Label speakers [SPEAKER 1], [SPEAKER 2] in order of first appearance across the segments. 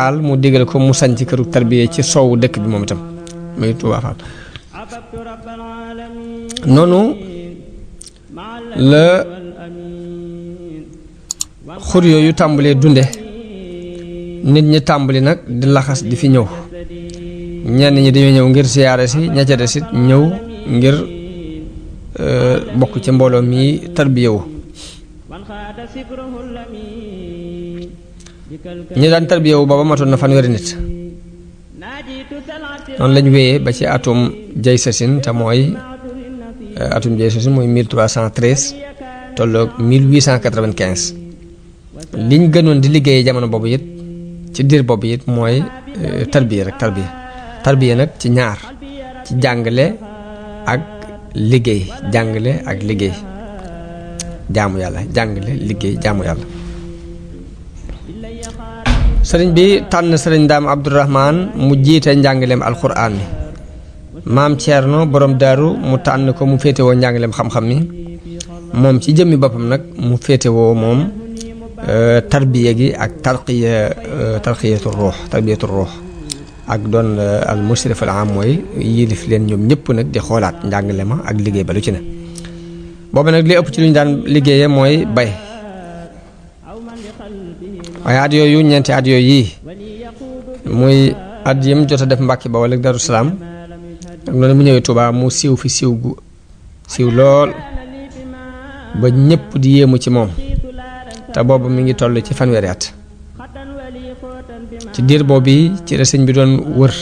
[SPEAKER 1] Fall mu digal ko mu sanc këru tarbiya ci soowu dëkk bi moom itam muy Touba Fall noonu la xur yooyu tàmbalee dunde nit ñi tàmbali nag di laxas di fi ñëw ñenn ñi dañoo ñëw ngir siyaare si ña ca des it ñëw ngir bokk ci mbooloo mi tarbiyewu ñi daan tarbiyewu booba matoon na fanweeri nit noonu lañ wéyee ba ci atum Jaysasin te mooy atum Jaysasin mooy 1313 tolloog 1895 liñ gënoon di liggéeyee jamono boobu it ci diir boobu it mooy tarbiya rek tarbiya nag ci ñaar ci jàngale ak liggéey jàngale ak liggéey jaamu yàlla jàngale liggéey jaamu yàlla sëriñ bi tànn sëriñ Ndaam Abdourahman mu jiite njàngaleem alxuraan mi maam Thierno borom daaru mu tànn ko mu féetewoo njàngaleem xam-xam mi moom ci jëmmi boppam nag mu féetewoo moom tarbiya gi ak tarbiyatu ruux ak doon al musrif al am mooy yilif leen ñoom ñëpp nag di xoolaat njàngale ma ak liggéey ba lu ci ne boobu nag li ëpp ci lu ñu daan liggéeyee mooy bay waaye at yooyu ñeenti at yooyu yii muy at yim jot a def Mbàkke Bawol ak Daru Salaam ak noonu mu ñëwee Touba mu siiw fi siiw lool ba ñëpp di yéemu ci moom te boobu mi ngi toll ci fanweeri at ci diir boobu ci la sëñ bi doon wër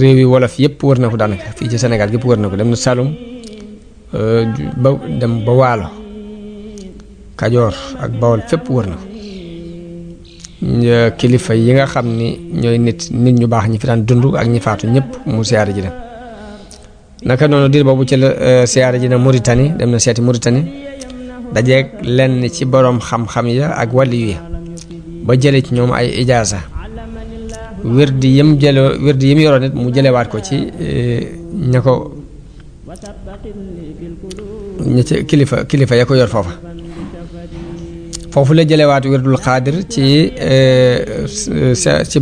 [SPEAKER 1] réew yi wolof yëpp wër na ko daanaka fii ci Sénégal yëpp wër na ko dem na Saloum dem ba Waalo Kajoor ak Bawol fépp wër na ko kilifa yi nga xam ni ñooy nit ñu baax ñi fi daan dund ak ñi faatu ñëpp mu siyaare ji dem naka noonu diir boobu ci la siyaare ji na Mauritanie dem na seeti Mauritanie dajeeg lenn ci boroom xam-xam ya ak wàlli yi ba jële ci ñoom ay ijaasa wirdi yim yoroon nit mu jëlewaat ko ci ña ci kilifa ya ko yor foofu la jëlewaat wirdul xaadir ci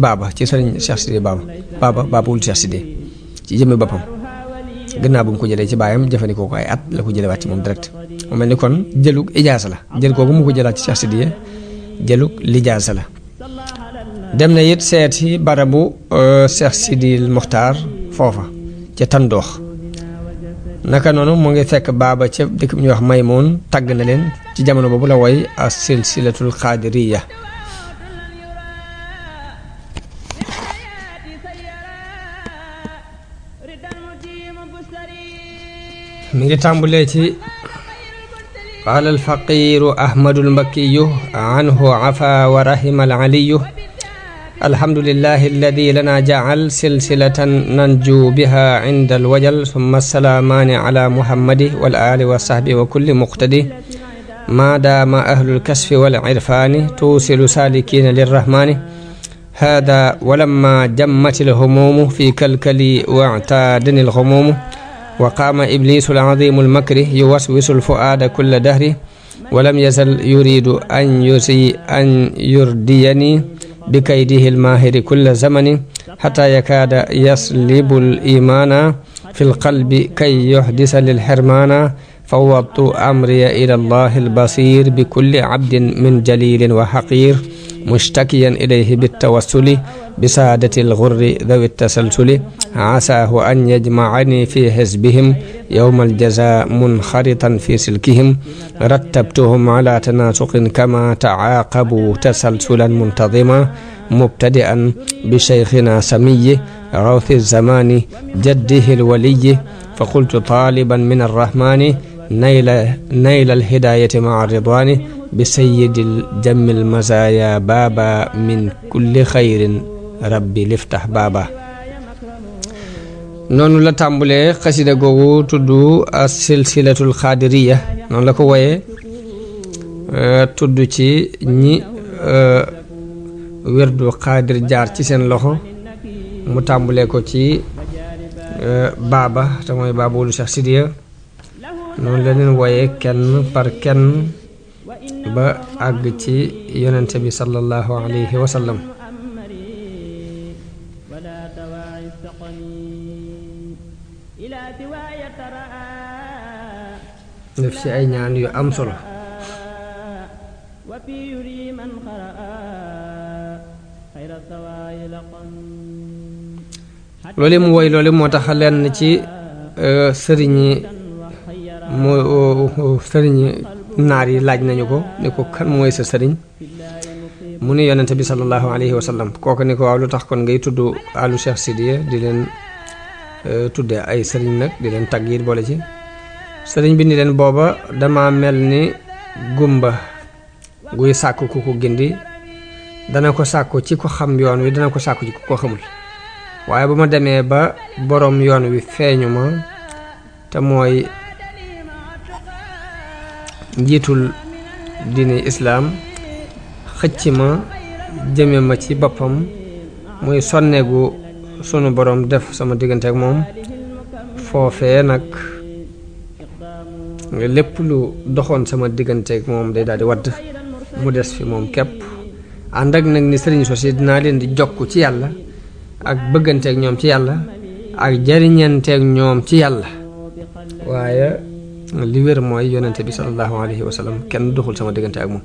[SPEAKER 1] baaba ci sëriñ Cheikh Sidé baaba wul Cheikh Sidé ci jëmmi boppam gannaaw bu mu ko jëlee ci baayam jëfandikoo ko ay at la ko jëlewaat ci moom direct mu mel ni kon jëlug ijaasa la jël kooku mu ko jëlaat ci Cheikh Sidé jëlug lijaasa la dem na it seeti barabu Cheikh Sidil Mokhtar foofa ca Tandoox naka noonu mu ngi fekk baaba ca dëkk bu ñuy wax Maymoun tàgg na leen ci jamono boobu la woy as silsilatul xaadiriya mi ngi tàmbulee ci qaala alfaqiru ahmadul mbakkiyu anhu afa wa rahima alaliyu alhamdulillahi alladi lana jacal silsilatan nanju biha inda alwajal summa salaamaani ala muhammadi wal ali wa sahbi wa kulli muqtadi ma daama ahlu lkasfi wal irfaani tuusilu salikina lirrahmani hada walamma jammat alhumumu fi kalkali wa'taadani alhumumu wa qaama iblisu alcazimu almakri yuwaswisu alfuaada kulla dahri walam yazal yuridu an yurdiyani bikaydihi almaahiri kulla zamani xata yakaada yaslibu alimaana fi lqalbi kay yuxdisa lilxirmaana fawwadtu amriya ila allahi albasir bikulli cabdin min jalilin wa xaqir mushtakiyan ilayhi bittawassuli bisaadati alghurri dhawi الtasalsuli عساه أن يجمعني في حزبهم يوم الجزاء منخرطا في سلكهم رتبتهم على تناسق كما تعاقبوا تسلسلا منتظما مبتدئا بشيخنا سمي غوث الزمان جده الولي فقلت طالبا من الرحمن نيل الهداية مع الرضوان بسيد الجم المزايا بابا من كل خير ربي لفتح بابا noonu la tàmbulee xasida googu tudd as silsilatul xaadiriya noonu la ko woyee tudd ci ñi wirdu xaadir jaar ci seen loxo mu tàmbulee ko ci baaba te mooy baaba wulu Cheikh Sidiya noonu la leen woyee kenn par kenn ba àgg ci yonente bi sallallahu alayhi wa sallam def ci ay ñaan yu am solo loolu mu woy loolu moo tax lenn ci sëriñi naar yi laaj nañu ko ni ko kan mooy sa sëriñ mu ni yonente bi sallallahu alayhi wa sallam kooku ni ko waaw lu tax kon ngay tudd àllu Cheikh Sidiya di leen tudde ay sëriñ nag di leen tagg it boole ci sëriñ bi ni leen booba dama mel ni gumba guy sàkku ku ko gindi dana ko sàkku ci ko xam yoon wi dana ko sàkku ci ku ko xamul waaye bu ma demee ba boroom yoon wi feeñu ma te mooy njiitul diine islaam xëcc ma jëme ma ci boppam muy sonneegu sunu boroom def sama diggante ak moom foofee nag lépp lu doxoon sama diggante ak moom day daal di wadd mu des fi moom képp ànd ak nag ni sëriñ sosi dinaa leen di jokk ci yàlla ak bëgganteeg ñoom ci yàlla ak jariñanteeg ñoom ci yàlla waaye li wér mooy yonente bi sallallahu alayhi wa sallam kenn doxul sama diggante ak moom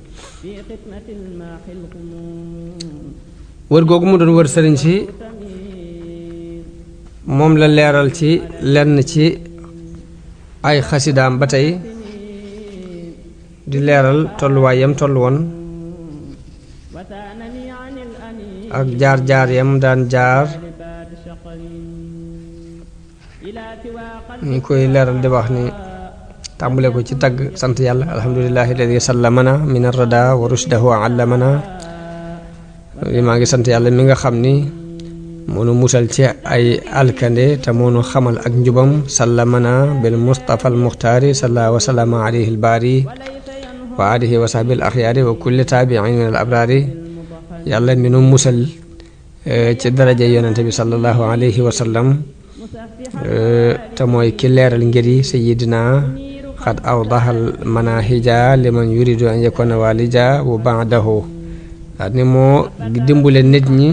[SPEAKER 1] wër googu mu doon wër sëriñ si moom la leeral ci lenn ci ay xasidaam ba tey di leeral tolluwaay yam tollu woon ak jaar-jaar yam daan jaar ñu koy leeral di wax ni tàmbale ko ci tagg sant yàlla alhamdulillahi alladi sallamana min arrada wa rushdahu allamana li maa ngi sant yàlla mi nga xam ni moonu musal ci ay alkande te moonu xamal ak njubam sallamana bil mustafa al muxtaari salla wa sallama alayhi al baari wa alihi wa sahbi al axyaari wa kulli taabiin min al abraari yàlla mi nu musal ci daraja yonente bi sallallahu alayhi wa sallam te mooy ki leeral ngir yi sayidina xad awdahal manahija liman yuridu an yakuna walija wa baadahu daal ni moo dimbule nit ñi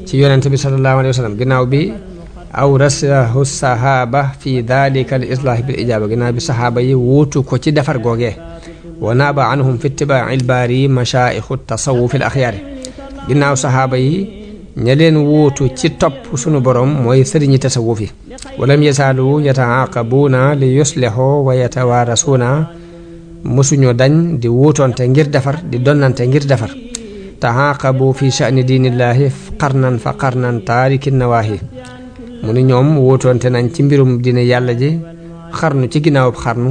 [SPEAKER 1] ci yonente bi sallallahu alayhi wa sallam ginnaaw bi aw rasahu sahaba fi dalika al islah bil ijaba ginnaaw bi sahaaba yi wuutu ko ci defar googee wa naaba anhum fi ittibaai al baari mashaayixu tasawuf al axyaari ginnaaw sahaaba yi ña leen wuutu ci topp sunu borom mooy sëriñi tasawuf yi walam yasaalu yataaqabuuna li yuslihu wa yatawaarasuuna mosuñu dañ di wuutoonte ngir defar di donnante ngir defar taaqabu fi sha'ni diinillahi qarnan fa qarnan taariki nawaahi mu ni ñoom wuutoonte nañ ci mbirum diine yàlla ji xarnu ci ginnaawub xarnu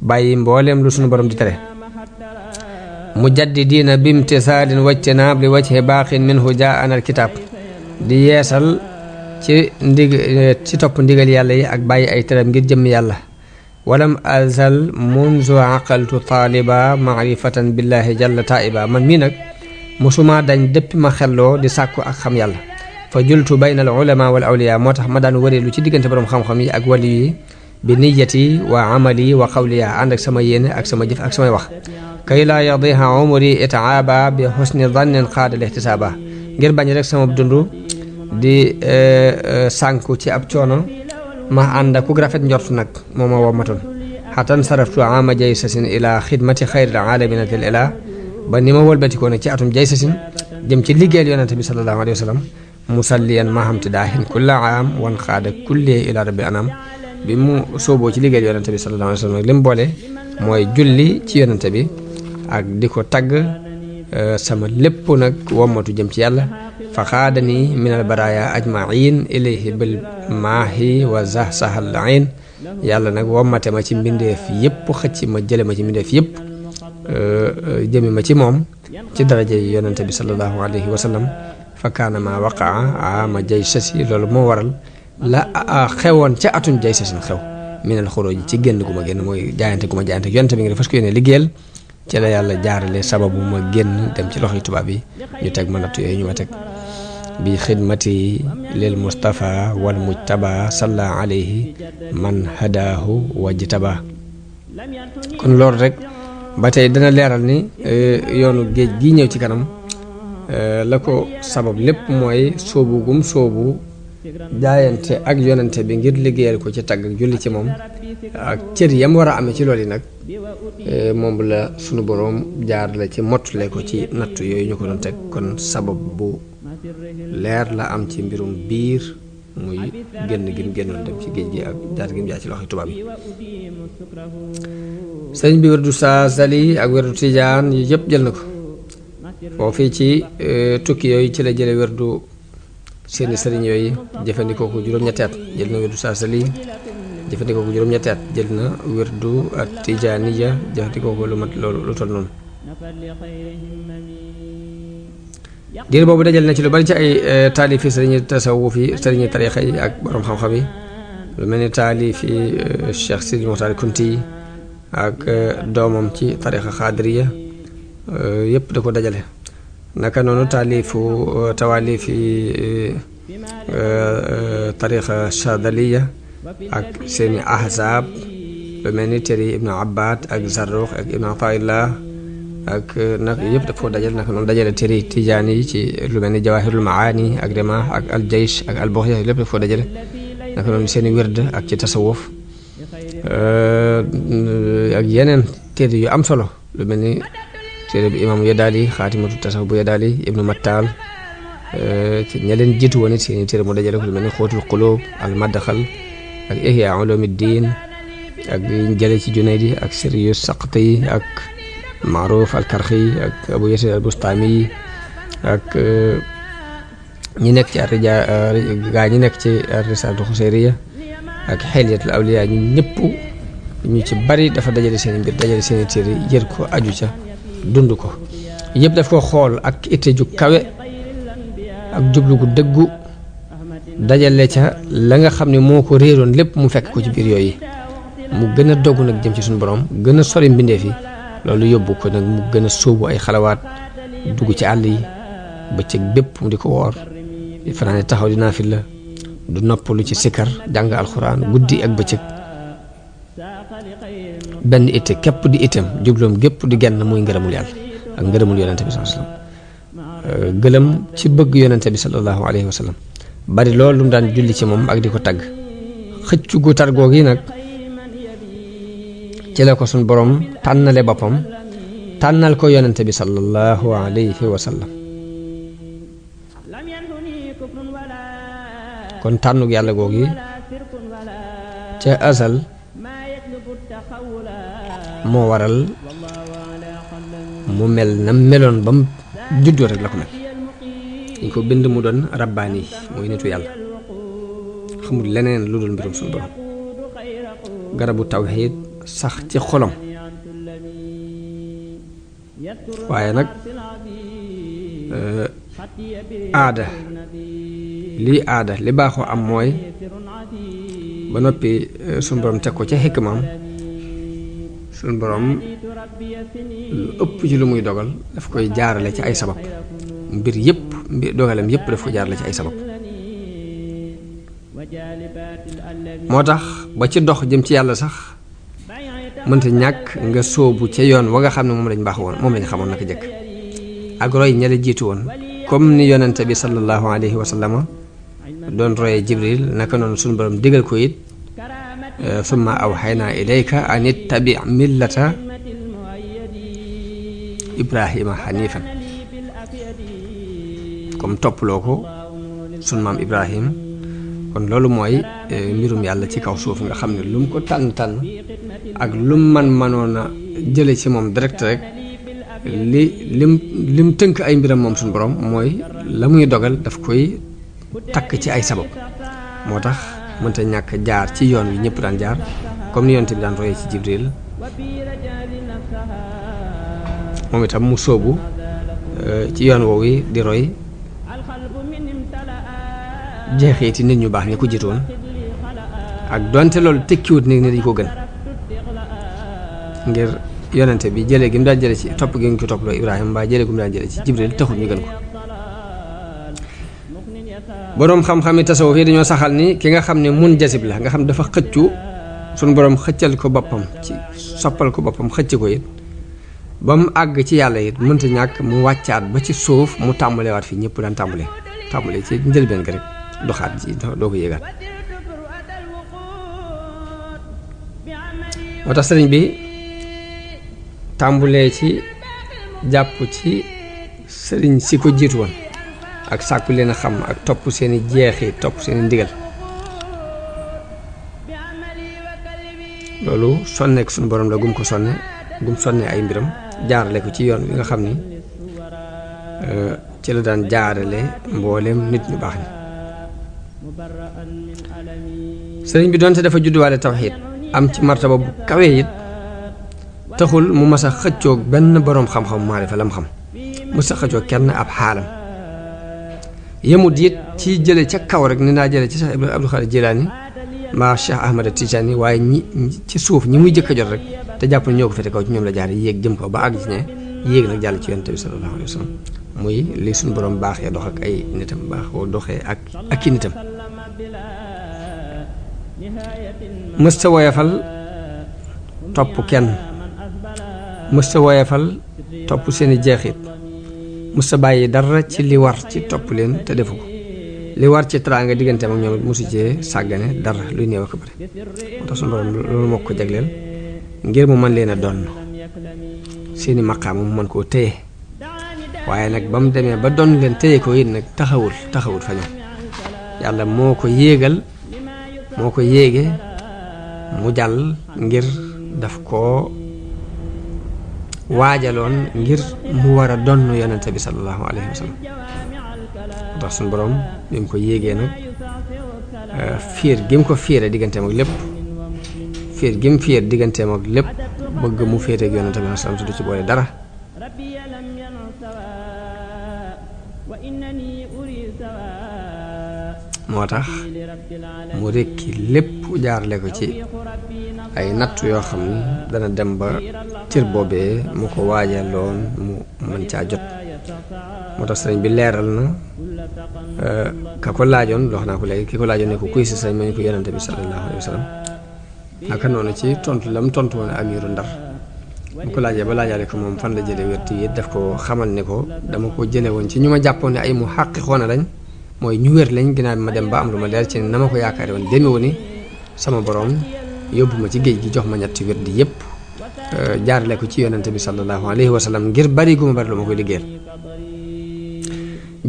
[SPEAKER 1] bàyyi mbooleem lu sunu borom di tere mujaddidiina bimtisaalin wajtinaab li wajhi baaqin minhu jaa'ana alkitaab di yeesal ci topp ndigal yàlla yi ak bàyyi ay teram ngir jëmm yàlla walam azal munzu aqaltu taaliba maarifatan billahi jalla taiba man mii nag mosuma dañ dëppi ma xelloo di sàkku ak xam yàlla fa jultu bayna al ulama wal awliya moo tax ma daan wëreelu ci diggante borom xam-xam yi ak wali yi bi niyati wa amali wa qawliya ànd ak sama yéene ak sama jëf ak samay wax kay laa yadiha umri itaaba bi husni dannin qaada lihtisaaba ngir bañ rek sama dund di sànku ci ab coono ma ànd ak ku rafet njort nag moo ma womatoon xatan saraftu ama jaysasin ila xidmati xayril alamina til ila ba ni ma wëlbatikoo nag ci atum jaysasin jëm ci liggéeyal yonente bi sallallahu alayhi wa sallam musalliyan mahamti daahin kulla aam wan xaada kulli ila rabbi anam bi mu sooboo ci liggéeyal yonente bi sallallahu alayhi wa sallam nag li mu boole mooy julli ci yonente bi ak di ko tagg sama lépp nag wommatu jëm ci yàlla fa xaadani min al baraya ajmain ilayhi bil maahi wa zahsahal ain yàlla nag wommate ma ci mbindeef yëpp xëcc ma jële ma ci mbindeef yëpp jëme ma ci moom ci daraja yi yonente bi sallallahu alayhi wa sallam fa kaana ma waqaa ama jay sasi loolu moo waral la xewoon ca atum jay sasin xew minal xuróoj ci génn gu ma génn mooy jaayante gu ma jaayante yonente bi ngi fas ko yéene liggéeyal ci la yàlla jaarale sababu ma génn dem ci loxoy tubaab yi ñu teg ma natt yooyu ñu ma teg bi xidmati lil mustafa wal mujtaba salla alayhi man hadaahu wajtaba kon loolu rek ba tey dana leeral ni yoonu géej gi ñëw ci kanam la ko sabab lépp mooy sóobu gum sóobu jaayante ak yonante bi ngir liggéeyal ko ci tagg ak julli ci moom ak cër yam war a amee ci loolu yi nag moom la sunu boroom jaar la ci mottule ko ci nattu yooyu ñu ko doon teg kon sabab bu leer la am ci mbirum biir muy génn gi mu génnoon dem ci géej gi ak jaar gi mu jaar ci loxoy tubaab yi sëñ bi werdu Saasali ak werdu Tijaan yi yëpp jël na ko foofii ci tukki yooyu ci la jële werdu seeni sëriñ yooyu jëfandikoo ko juróom-ñetti at jël na werdu Saasali jëfandikoo ko juróom-ñetti at jël na werdu ak Tijaaniya jëfandikoo ko lu mat loolu lu toll noonu diir boobu dajal na ci lu bari ci ay taalifi sëriñi tasawuf yi sëriñi tarixa yi ak borom xam-xam yi lu mel ni taalifi Cheikh Sidi Moxtaar Kunti yi ak doomam ci tarixa xaadiriya yëpp da ko dajale naka noonu tawaalifi tarixa Chadaliya ak seeni ahzaab lu mel ni téere yi Ibnu Abbad ak Zarruq ak Ibnu Ataillah ak nag yëpp dafa ko dajale naka noonu dajale téere yi tijaan yi ci lu mel ni Jawahirul Maani ak Rimah ak al Jaysh ak al Bughya lépp dafa ko dajale naka noonu seeni wird ak ci tasawuf ak yeneen téere yu am solo lu mel ni téere bi imam Yadaali xaatimatu tasawuf bu Yadaali Ibnu Mattal ci ña leen jiitu woon it seeni téere mu dajale ko lu mel ni Xóotul Qulub al Madxal ak Ihya Ulumuddin ak jële ci Junaydi ak Siryu Saqti ak Maaruf al-Karxi ak Abu Yasir al-Bustami ak ñi nekk ci gaa ñi nekk ci Risaalatu Xuseyriya ak Xilyatul Awliyaa ñu ñëpp ñu ci bari dafa dajale seen mbir dajale seen téere yër ko aju ca dund ko yëpp daf ko xool ak itte ju kawe ak jublu gu dëggu dajale ca la nga xam ne moo ko réeroon lépp mu fekk ko ci biir yooyu mu gën a doggu nag jëm ci suñu borom gën a sori mbindeef yi loolu yóbbu ko nag mu gën a sóobu ay xalawaat dugg ci àll yi bëccëg bépp mu di ko woor di fanaane taxaw di naafila du noppalu ci sikkar jàng alxuraan guddi ak bëccëg benn itte képp di itam jubloom gépp di genn muy ngërëmul yàlla ak ngërëmul yonente bi sallallahu alayhi wasallam gëlëm ci bëgg yonente bi sallallahu alayhi wasallam bari loolu lu mu daan julli ci moom ak di ko tagg xëccu gu tar googi nag ci la ko suñ borom tànnale boppam tànnal ko yonente bi sallallahu alayhi wa sallam kon tànnug yàlla googi ca asal moo waral mu mel na meloon ba mu juddoo rek la ko mel dañ ko bind mu doon rabbaani muy nitu yàlla xamul leneen lu dul mbirum suñu borom garabu tawxiid sax ci xolom waaye nag aada li baaxoo am mooy ba noppi suñu borom teg ko ca xikmaam suñu borom lu ëpp ci lu muy dogal daf koy jaarale ci ay sabab mbir yëpp dogalem yëpp daf ko jaarale ci ay sabab moo tax ba ci dox jëm ci yàlla sax mënta ñàkk nga sóobu ca yoon wa nga xam ne moom lañ baax woon moom lañ xamoon naka jëkk ak roy ña la jiitu woon comme ni yonente bi sallallahu alayhi wa sallam doon royee Jibril naka noonu suñu borom digal ko it summa awxaynaa ilayka an ittabi millata Ibrahima xanifan comme topploo ko sunu maam Ibrahim kon loolu mooy mbirum yàlla ci kaw suuf nga xam ne lu mu ko tànn ak lu mu mënoon a jële ci moom direct rek lim tënk ay mbiram moom suñu borom mooy la muy dogal daf koy takk ci ay sabab moo tax mënta ñàkk jaar ci yoon wi ñëpp daan jaar comme ni yonent bi daan royee ci Jibril moom itam mu sóobu ci yoon woowu di roy jeexeeti nit ñu baax ñi ko jiitoon ak donte loolu tekkiwut ni dañ ko gën ngir yonente bi jëlee gi mu daan jële ci topp gi mu ko topploo Ibrahima mbaa jëlee gi mu daan jële ci Jibril taxul ñu gën ko boroom xam-xami tasawuf yi dañoo saxal ni ki nga xam ne mun jasib la nga xam dafa xëccu suñu boroom xëccal ko boppam ci soppal ko boppam xëcc ko it ba mu àgg ci yàlla it mënta ñàkk mu wàccaat ba ci suuf mu tàmbalewaat fii ñëpp daan tàmbalee ci njëlbeen gi rek doxaat ji doo ko yéegaat. moo tax sëriñ bi tàmbulee ci jàpp ci sëriñ si ko jiitu woon ak sàkku leen a xam ak topp seeni jeexi topp seeni ndigal loolu sonneek suñu borom la gum ko sonne ay mbiram jaarale ko ci yoon wi nga xam ni ci la daan jaarale mboolem nit ñu baax ñi. sëriñ bi doonte dafa judduwaale tawxiid am ci martaba bu kawee it taxul mu mas a xëccoog benn boroom xam-xam maarifa lam xam mu sa xëccoog kenn ab xaalam yemut it ci jële ca kaw rek ni naa jële ci Cheikh Abdul Xaadir Jilaani mbaa Cheikh Ahmad Tijaani waaye ñi ci suuf ñi muy jëkk a jot rek te jàpp ne ñoo ko fete kaw ci ñoom la jaar yéeg jëm ko ba àgg ci ne yéeg nag jàll ci yonent bi sallallahu alayhi wa sallam muy li suñu borom baaxee dox ak ay nitam baaxoo doxee ak i nitam. mësta woyefal topp kenn mësta woyefal topp seeni jeexit mësta bàyyi dara ci li war ci topp leen te defu ko li war ci teraanga digganteem ak ñoom it mosu cee sàggane dara luy néew ak bëri moo tax suñu borom loolu moo ko jagleel ngir mu mën leen a doon seeni maqaam mu mën koo téye waaye nag ba mu demee ba doon leen téye ko it nag taxawul fa ñoom yàlla moo ko yéege mu jàll ngir daf koo waajaloon ngir mu war a donn yonente bi sallallahu alayhi wa sallam ndax suñu borom bi mu ko yéegee nag fiir gi mu ko fiire digganteem ak lépp fiir gi mu fiir digganteem ak lépp bëgg mu féete ak yonente bi sallallahu alayhi wa sallam du ci boole dara moo tax mu rekki lépp jaarale ko ci ay nattu yoo xam ni dana dem ba cër boobee mu ko waajaloon mu mën caa jot moo tax sëriñ bi leeral na ka ko laajoon wax naa ko léegi ki ko laajoon ne ko kuy si sëriñ ma ñu ko yonente bi sallallahu alayhi wa sallam naka noonu ci tontu la mu tontu woon amiru Ndar bu ko laajee ba laajaale ko moom fan la jële wérti yi daf ko xamal ne ko dama ko jële woon ci ñu ma jàppoon ne ay mu xàqiqoona lañ mooy ñu wér lañ ginnaaw bi ma dem ba am lu ma leer ci na ma ko yaakaare woon demewu ni sama borom yóbbu ma ci géej gi jox ma ñetti wér di yépp jaarale ko ci yonente bi sallallahu alayhi wa sallam ngir bari gu ma bari lu ma koy liggéeyal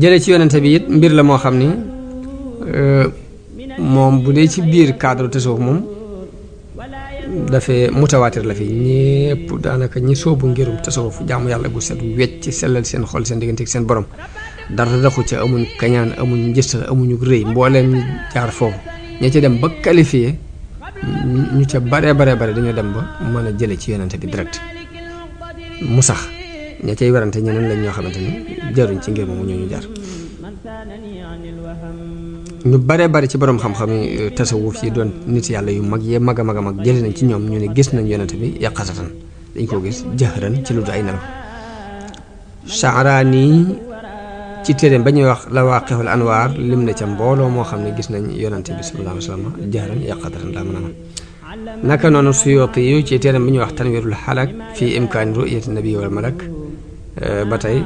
[SPEAKER 1] jële ci yonente bi it mbir la moo xam ni moom bu dee ci biir cadre tasawuf moom dafee mutawaatir la fi ñépp daanaka ñi soobu ngirum tasawuf jaamu yàlla gu set wecc sellal seen xol seen diggante ak seen borom dara daxu ca amuñ kañaan amuñ njëstal amuñu rëy mbooleem ñi jaar foofu ña ca dem ba qualifié ñu ca bare dañoo dem ba mën a jële ci yonente bi direct mu sax ña cay werante ñeneen lañ ñoo xamante ni jaruñ ci ngir moomu ñu jaar ñu bare ci borom xam-xam yi tasawuf yi doon nit yàlla yu mag yee mag a mag jële nañ ci ñoom ñu ne gis nañ yonente bi yaqasatan dañ koo gis jahran ci lu du ay nelaw Sha'rani ci téeréem ba ñuy wax Lawaqihul Anwaar lim na ca mbooloo moo xam ne gis nañ yonante bi sallallahu alayhi wa sallam jahran yaqadatan laa mën a man naka noonu Suyuti yu ci téeréem ba ñuy wax Tanwirul Halak fi imkaani ru'yati nabi wal malak ba tey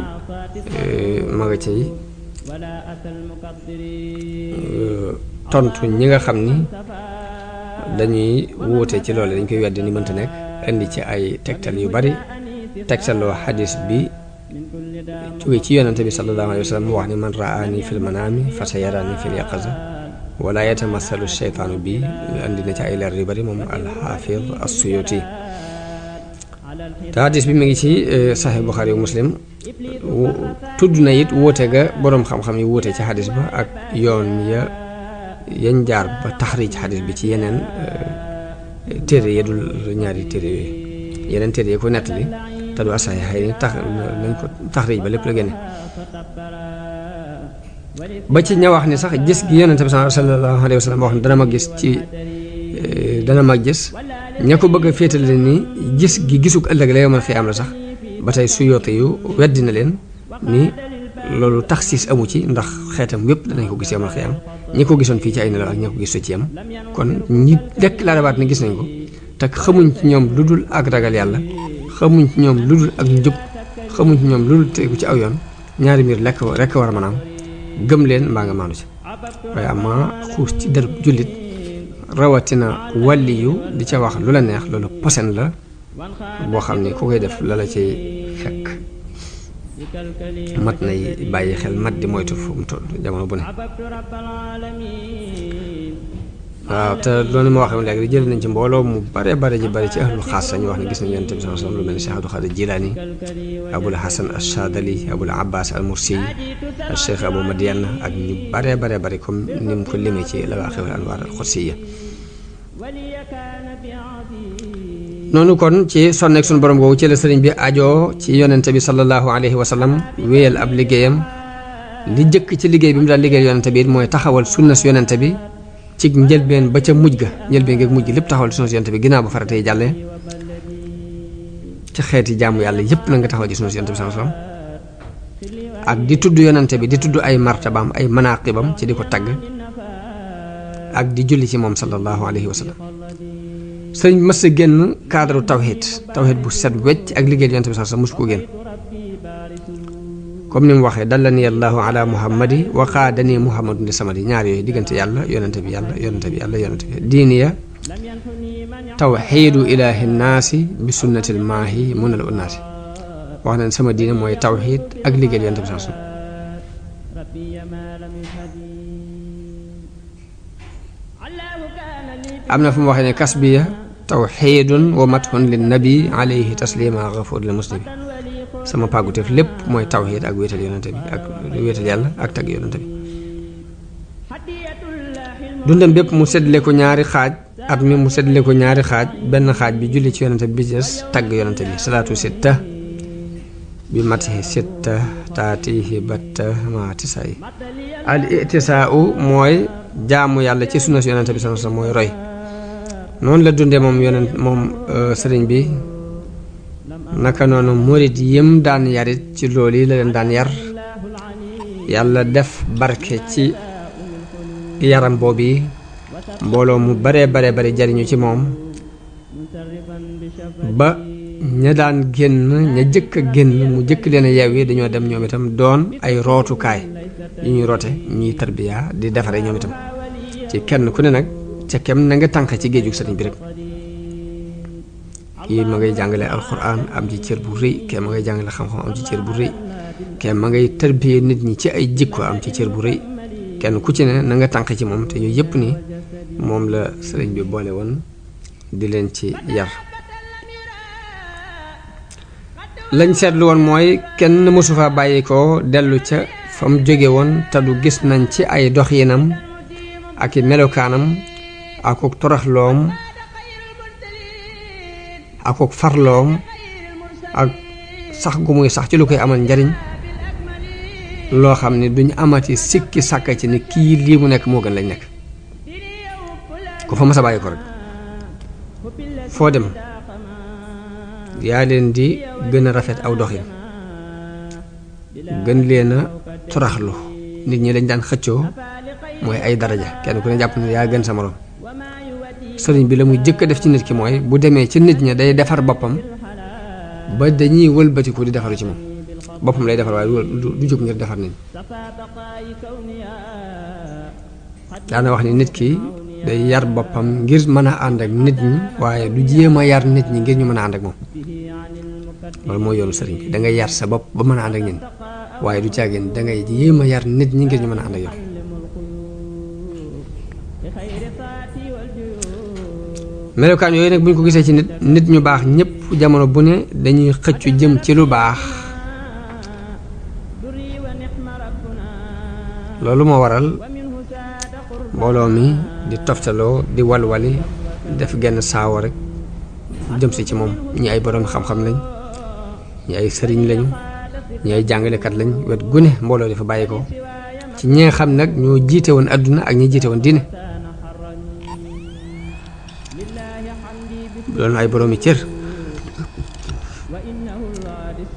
[SPEAKER 1] ma nga cay tontu ñi nga xam ni dañuy wuute ci loolu dañ koy weddi ni mënta nekk indi ci ay tegtal yu bari tegtaloo xadis bi jóge ci yonante bi sallallahu alayhi wa sallam mu wax ni man raani fil manaami fa sayarani fil yaqaza wala yatamathalu sheytaanu bi andi na ci ay leer yu bari moom alxaafid as-Suyuti te hadis bi mu ngi ci Sahih Bukhari yu Muslim tudd na it wóote ga boroom xam-xam yi wóote ci hadis ba ak yoon yañ jaar ba taxriij hadis bi ci yeneen téere ya dul ñaari téere yooyu yeneen téere yi ko nettali te du asaay xëy na tax nañ ko taxriij ba lépp la génne ba ci ña wax ni sax gis gi yonente bi sallallahu alayhi wa sallam wax ne dana ma gis ña ko bëgg a féetale ni gis gi gisuk ëllëg la yomal xiyaam la sax ba tey Suyuti yu weddi na leen ni loolu taxsiis amu ci ndax xeetam wépp danañ ko gis yomal xiyaam ñi ko gisoon fii ci ay nelaw ak ñi ko gis ci yam kon ñi dekk laa rabaat ni gis nañ ko te xamuñ ci ñoom lu dul ak ragal yàlla xamuñ ci ñoom lu dul ak njub xamuñ ci ñoom lu dul tegu ci aw yoon ñaari mbir rekk war a mën a am gëm leen mbaa nga maandu ci waaye ama xuus ci dër jullit rawatina wàlliyu di ca wax lu la neex loolu posen la boo xam ni ku koy def la la ciy fekk mat nay bàyyi xel mat di moytu fu mu toll jamono bu ne waaw te loolu ma waxee léegi jël nañ ci mbooloo mu bare ji bari ci ahlul xaas ñu wax ne gis nañ Yonent bi sallallahu alayhi wasallam lu mel ni Cheikh Abdul Xaadir Jilaani Abul Hasan Ash-Shaadili Abul Abbas al-Mursi ak Cheikh Abou Madiane ak ñu bare bari comme ni mu ko limee ci Lawaaqi'ul Anwaar al-Qudsiyya noonu kon ci sonneeg suñu borom boobu ci la sëriñ bi ajoo ci Yonent bi sallallahu alayhi wa sallam wéyal ab liggéeyam li jëkk ci liggéey bi mu daan liggéey Yonent bi mooy taxawal sunna si Yonent bi ci njëlbeen ba ca mujj ga njëlbeen nga mujj lépp taxawal sunna si Yonent bi ginnaaw ba faratay jàllee ci xeeti jaamu yàlla yépp na nga taxawal ci sunna si Yonent bi sallallahu alayhi wasallam ak di tudd Yonent bi di tudd ay martabaam ay manaqibam ci di ko tagg ak di julli ci moom sallallahu alayhi wa sallam sëriñ mës a génn cadre tawhid bu set wecc ak liggéey Yonent bi sallallahu alayhi wasallam musu ko génn comme ni mu waxee dallani allahu ala muhammadi wa qaadani muhammadun li samadi ñaar yooyu diggante yàlla yonente bi diiniya tawxiidu ilaahi naasi bi sunnatil maahi munal unnaasi wax nañ sama diine mooy tawxiid ak liggéey yonente bi sallallahu alayhi wasallam am na fu mu waxee ne kasbiya tawxiidun wa mathun lin nabi alayhi taslima gafuur lil muslimi sama pàgguteef lépp mooy tawxiid ak wéetal yonente bi ak wéetal yàlla ak tagg yonente bi dundam bépp mu séddale ko ñaari xaaj at mi mu séddale ko ñaari xaaj benn xaaj bi julli ci yonente bi bi des tagg yonente bi salaatu sitta bi matihi sitta taatihi batta maatisa yi al itisaau mooy jaamu yàlla ci sunna si yonente bi sama sa mooy roy noonu la dundee moom sëriñ bi naka noonu murit yim daan yarit ci loolu yi la leen daan yar yàlla def barke ci yaram boobu yi mbooloo mu bare jariñu ci moom ba ña daan génn ña jëkk a génn mu jëkk leen a yeew yi dañoo dem ñoom itam doon ay rootukaay yu ñuy roote ñuy tarbiya di defare ñoom itam ci kenn ku ne nag ca kem na nga tànq ci géejug sëriñ bi rek kii ma ngay jàngale alxuraan am ci cër bu rëy kee ma ngay jàngale xam-xam am ci cër bu rëy kee ma ngay tarbiyee nit ñi ci ay jikko am ci cër bu rëy kenn ku ci ne na nga tànq ci moom te yooyu yëpp ni moom la sëriñ bi boole woon di leen ci yar lañ seetlu woon mooy kenn mësu fa bàyyi ko dellu ca fa mu jóge woon te du gis nañ ci ay doxinam ak i melokaanam akuk toroxloom akuk farloom ak sax gu muy sax ci lu koy amal njariñ loo xam ne duñ amati sikki sàkka ci ni kii lii mu nekk moo gën lañ nekk ku fa mas a bàyyi ko rek foo dem yaa leen di gën a rafet aw doxin gën leen a toraxlu nit ñi lañ daan xëccoo mooy ay daraja kenn ku ne jàpp ne yaa gën sa morom sëriñ bi la muy jëkk a def ci nit ki mooy bu demee ci nit ñi day defar boppam ba dañuy wëlbatiku di defaru ci moom boppam lay defar waaye du jóg ngir defar nit ñi daana wax ni nit ki day yar boppam ngir mën a ànd ak nit ñi waaye du jéem a yar nit ñi ngir ñu mën a ànd ak moom loolu mooy yoonu sëriñ bi da ngay yar sa bopp ba mën a ànd ak ñin waaye du caagin da ngay jéem a yar nit ñi ngir ñu mën a ànd ak yow melokaan yooyu nag bu ñu ko gisee ci nit ñu baax ñëpp jamono bu ne dañuy xëccu jëm ci lu baax loolu moo waral mbooloo mi di toftaloo di walwali def genn saawo rek jëm si ci moom ñi ay borom xam-xam lañ ñi ay sëriñ lañu ñi ay jàngalekat lañ wet gune mbooloo dafa bàyyi ko ci ñi nga xam nag ñoo jiite woon adduna ak ñi jiite woon diine loolu ay boroomi cër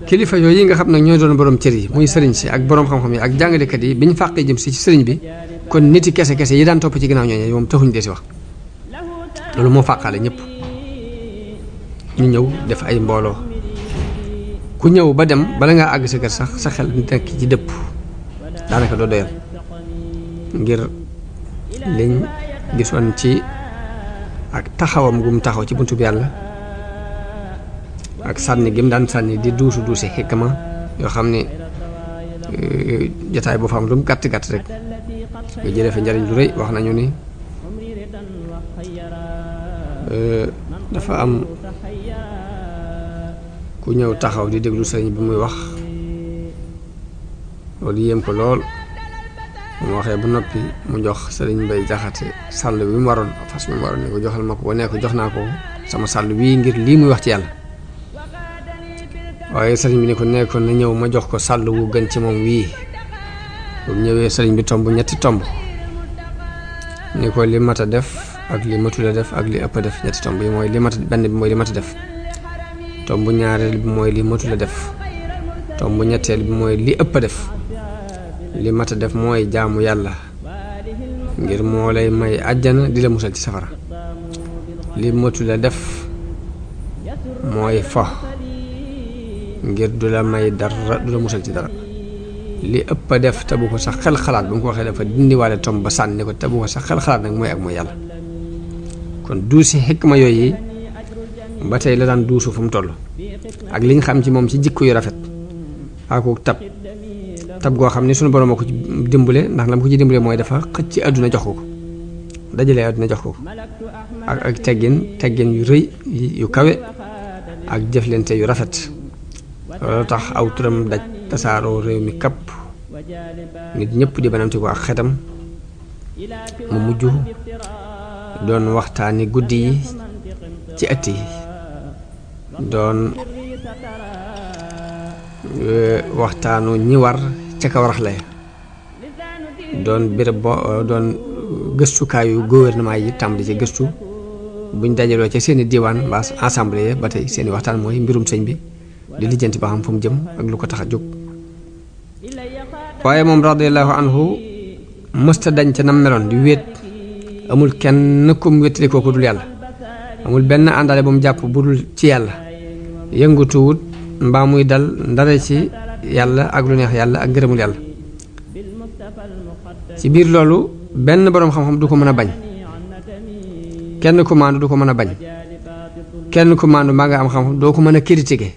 [SPEAKER 1] kilifa yooyu yi nga xam nag ñooy doon borom cër yi muy sëriñ si ak borom xam-xam yi ak jàngalekat yi bi ñu fàqee jëm si ci sëriñ bi kon niti kese yi daan topp ci ginnaaw ñooñu moom taxuñ dee si wax loolu moo fàqaale ñëpp ñu ñëw def ay mbooloo ku ñëw ba dem bala ngaa àgg sa kër sax sa xel nekk ci dëpp daanaka doo doyal ngir liñ gisoon ci ak taxawam gum taxaw ci buntu bi yàlla ak sànni gi mu daan sànni di duusi xikma yoo xam ne jotaay boo fa am lu mu gàtt gàtt rek nga jëlee fa njariñ lu rëy. wax nañu ni dafa am ku ñëw taxaw di déglu sëriñ bi muy wax loolu yéem ko lool mu waxee ba noppi mu jox sëriñ Mbay Jaxate sàll bi mu waroon fas bi mu waroon ne ko joxal ma ko ba ne ko jox naa ko sama sàll bii ngir lii muy wax ci yàlla. waaye sëriñ bi ne ko nekkoon na ñëw ma jox ko sàll wu gën ci moom wii. bu ñëwee sëriñ bi tomb ñetti tomb ni ko li mat a def ak li matul a def ak li ëpp a def. ñetti tomb yi mooy li mat benn bi mooy li mat a def, tomb ñaareel bi mooy li matul a def, tomb ñetteel bi mooy li ëpp a def. li mat a def mooy jaamu yàlla ngir moo lay may àjjana di la musal ci safara. li matul a def mooy fo ngir du la may dara, du la musal ci dara. li ëpp a def te bu ko sax xel xalaat ba mu ko waxee dafa dindiwaale tomb ba sànni ko te bu ko sax xel xalaat nag mooy ak mooy yàlla. kon duusi xikma yooyu ba tey la daan duusu fu mu toll ak li ñu xam ci moom ci jikko yu rafet ak tab goo xam ne sunu borom a ko ci dimbale, ndax la mu ko ci dimbale mooy dafa xëcc ci àdduna jox ko dajalee àdduna jox ko ak teggin yu rëy yu kawe ak jëflante yu rafet. loolu tax aw turam daj tasaaroo réew mi kapp nit ñëpp di banamti ko ak xetam. mu mujj doon waxtaani guddi yi ci ëtt yi, doon waxtaanu ñi war ca kaw raxle, doon béréb doon gëstukaayu gouvernement yi tàmbali ci gëstu buñ dajaloo ca seeni diwaan mbaa assemblée ba tey seeni waxtaan mooy mbirum sëñ bi di lijjanti ba xam fu mu jëm ak lu ko tax a jóg. waaye moom radiyallahu anhu mësta dañ ca nam meloon di wéet, amul kenn kum wéttali ko ku dul yàlla, amul benn àndaale bu mu jàpp bu dul ci yàlla, yëngutuwut mbaa muy dal ndare ci yàlla ak lu neex yàlla ak ngërëmul yàlla. ci biir loolu benn boroom xam-xam du ko mën a bañ, kenn ku maandu du ko mën a bañ, kenn ku maandu maa nga am xam-xam doo ko mën a critiquer,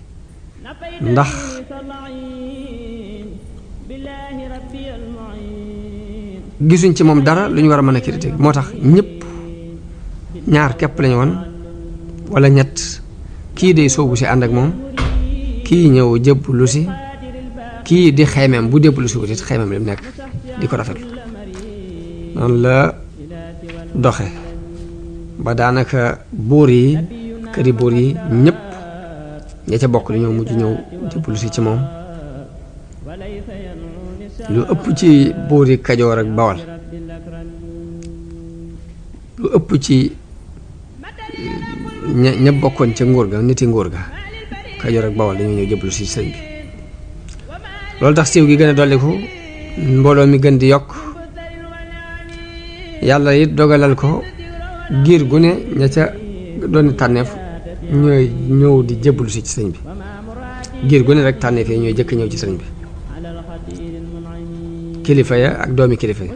[SPEAKER 1] ndax gisuñ ci moom dara lu ñu war a mën a critiquer. moo tax ñëpp ñaar képp lañu woon wala ñett, kii day soobu si ànd ak moom, kii ñëw jébbalu si, kii di xaymeem bu jébbalu si wutit xaymeem li mu nekk di ko rafetlu. noonu la doxe ba daanaka buur yi, këri buur yi ñëpp ña ca bokk dañoo mujj ñëw jébbalu si ci moom. lu ëpp ci buur yi Kajoor ak Bawal, lu ëpp ci ña bokkoon ca nguur ga, niti nguur ga Kajoor ak Bawal dañoo ñëw jébbalu si sëñ bi. loolu tax siiw gi gën a dolliku, mbooloo mi gën di yokk. yàlla it dogalal ko giir gu ne ña ca doon tànneef ñooy ñëw di jébbalu si ci sëñ bi. giir gu ne rek tànneef yi ñooy jëkk ñëw ci sëñ bi, kilifa ya ak doomi kilifa ya.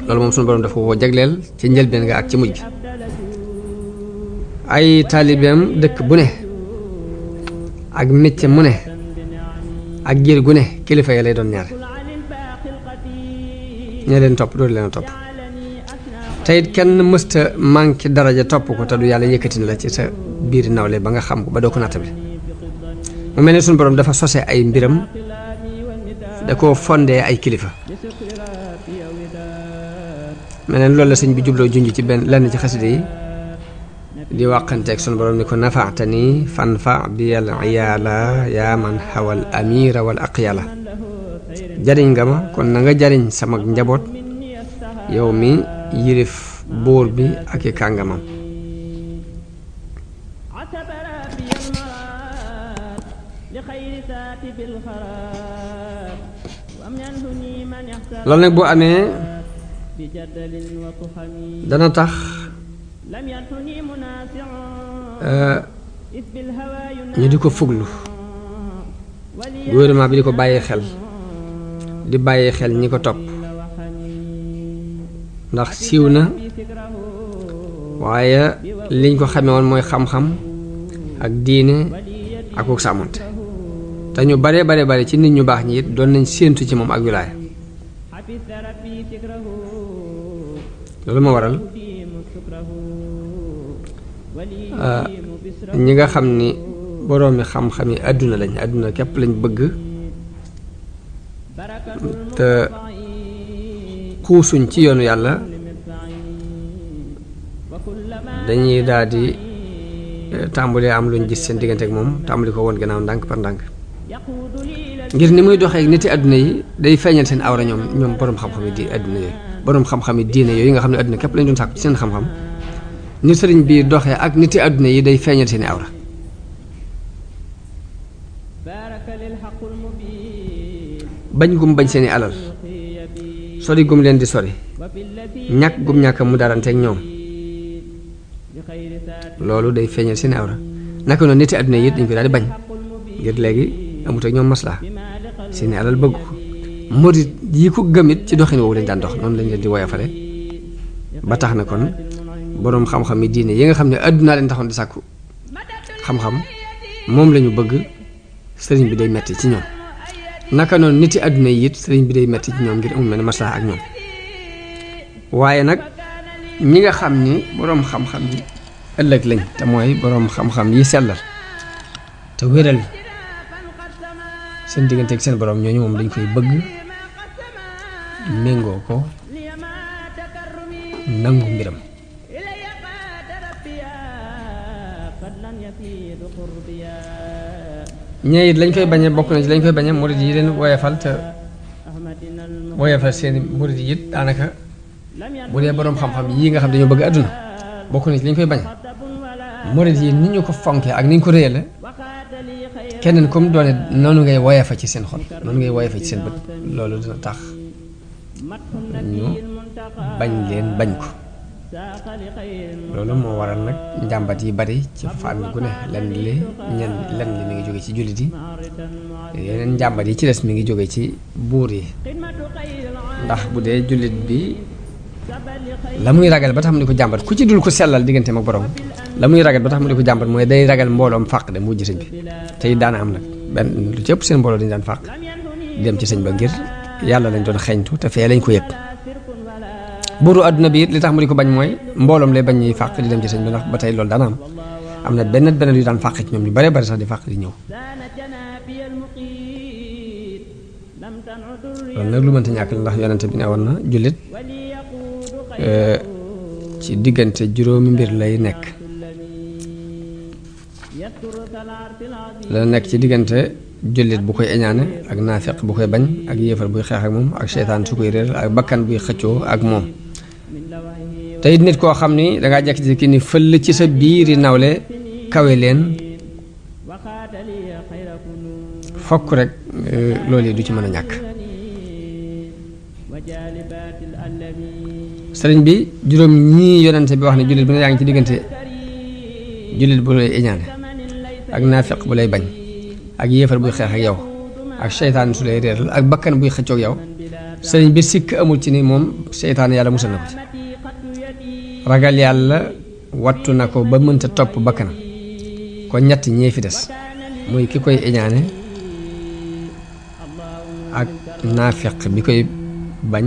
[SPEAKER 1] loolu moom sunu borom dafa ko jagleel ci njëlbeen nga ak ci mujj gi. ay taalibeem dëkk bu ne ak métier mu ne ak giir gu ne kilifa ya lay doon ñaare, ña leen topp dootu leen topp. te it kenn mësta manqué daraja topp ko te du yàlla yëkkati na la ci sa biir nawle ba nga xam ko ba doo ko nattable. mu mel ne sunu borom dafa sose ay mbiram, da koo fondee ay kilifa. mel ne loolu la sëñ bi jubloo junj ci benn lenn ci xasida yi di wàqanteeg sunu borom ni ko nafaatani fanfa bi al iyaala yaa man xawal amira wal aqyala. jariñ nga ma kon na nga jariñ sama njaboot yow mi yilif buur bi ak i kàngamam. loolu nag boo amee dana tax ñu di ko fuglu gouvernement bi di ko bàyyi xel di bàyyi xel ñi ko topp ndax siiw na waaye liñ ko xamee woon mooy xam-xam ak diine ak ko sàmmante te ñu bare ci nit ñu baax ñi it doon nañ séentu ci moom ak wilaaya loolu ma waral ñi nga xam ni boroomi xam-xam yi àdduna képp lañ bëgg te xuusuñ ci yoonu yàlla dañuy daal di tàmbalee am luñ gis seen diggante ak moom tàmbali ko woon gannaaw ndànk par ndànk ngir ni muy doxee ak niti àdduna yi day feeñal seen awra ñoom boroom xam-xam yi di àdduna yooyu boroom xam-xam yi diine yooyu nga xam ne àdduna képp lañ doon sàkku ci seen xam-xam ni sëriñ bi doxee ak niti àdduna yi day feeñal seeni awra bañ gum bañ seeni alal sori gum leen di sori ñàkk gum ñàkk mu daranteeg ñoom loolu day feeñal seeni awra naka noonu niti àdduna yi it dañ ko daal di bañ ngir léegi amut ak ñoom maslaa seeni alal bëgg ko murit yi ko gëmit ci doxin woowu lañ daan dox noonu lañ leen di woyofale ba tax na kon boroom xam-xam yi diine yi nga xam ne àdduna leen taxoon di sàkku xam-xam moom lañu bëgg sëriñ bi day metti ci ñoom naka noonu niti àdduna yi it sëriñ bi day metti ci ñoom ngir amul mel ne maslaa ak ñoom waaye nag ñi nga xam ni boroom xam-xam yi ëllëg lañ te mooy boroom xam-xam yi sellal te wéral seen diggante ak seen boroom ñooñu moom dañ koy bëgg méngoo ko nangu mbiram ñee it lañ koy bañee bokk na ci lañ koy bañee murid yi leen woyofal te woyofal seeni murid yi it daanaka bu dee boroom xam-xam yii nga xam dañoo bëgg àdduna bokk na ci lañ koy bañee murid yi ni ñu ko fonkee ak ni ñu ko réyale keneen comme doone noonu ngay woyofa ci seen xol noonu ngay woyofa ci seen bët loolu dina tax ñu bañ leen bañ ko loolu moo waral nag njàmbat yi bari ci fànn gu ne lenn li mi ngi jóge ci jullit yi yeneen njàmbat yi ci des mi ngi jóge ci buur yi ndax bu dee jullit bi la muy ragal ba tax mu di ko jàmbat ku ci dul ko sellal digganteem ak borom la muy ragal ba tax mu di ko jàmbat mooy day ragal mbooloom fàq dem wujj sëñ bi tey daana am nag benn lu ci ëpp seen mbooloo dañu daan fàq di dem ci sëñ ba ngir yàlla lañ doon xeeñtu te fee lañ ko yëg buuru àdduna bi it li tax mu di ko bañ mooy mbooloom lay bañ ñuy fàq di dem ci sëñ bi ndax ba tey loolu daana am na benn yu daan fàq ci ñoom ñu bare bari sax di fàq di ñëw loolu nag lu mënta ñàkk la ndax yonente bi ne woon na jullit ci diggante juróomi mbir lay nekk la nekk ci diggante jullit bu koy eñaane ak naafeq bu koy bañ ak yéefar buy xeex ak moom ak seytaan su koy réer ak bakkan buy xëccoo ak moom te it nit koo xam ni dangaa jekki-jekki ni fëll ci sa biiri nawle kawe leen fokk rek loolu yi du ci mën a ñàkk sëriñ bi juróom ñii yonente bi wax ne jullit bu ne yaa ngi ci diggante jullit bu lay eñaane ak naafeq bu lay bañ ak yéefar buy xeex ak yow ak seytaan su lay réeral ak bakkan buy xëccoog yow sëriñ bi sikk amul ci ni moom seytaan yàlla musal na ko ci ragal yàlla wattu na ko ba mënta topp bakkanam ko ñett ñee fi des muy ki koy eñaane ak naafeq bi koy bañ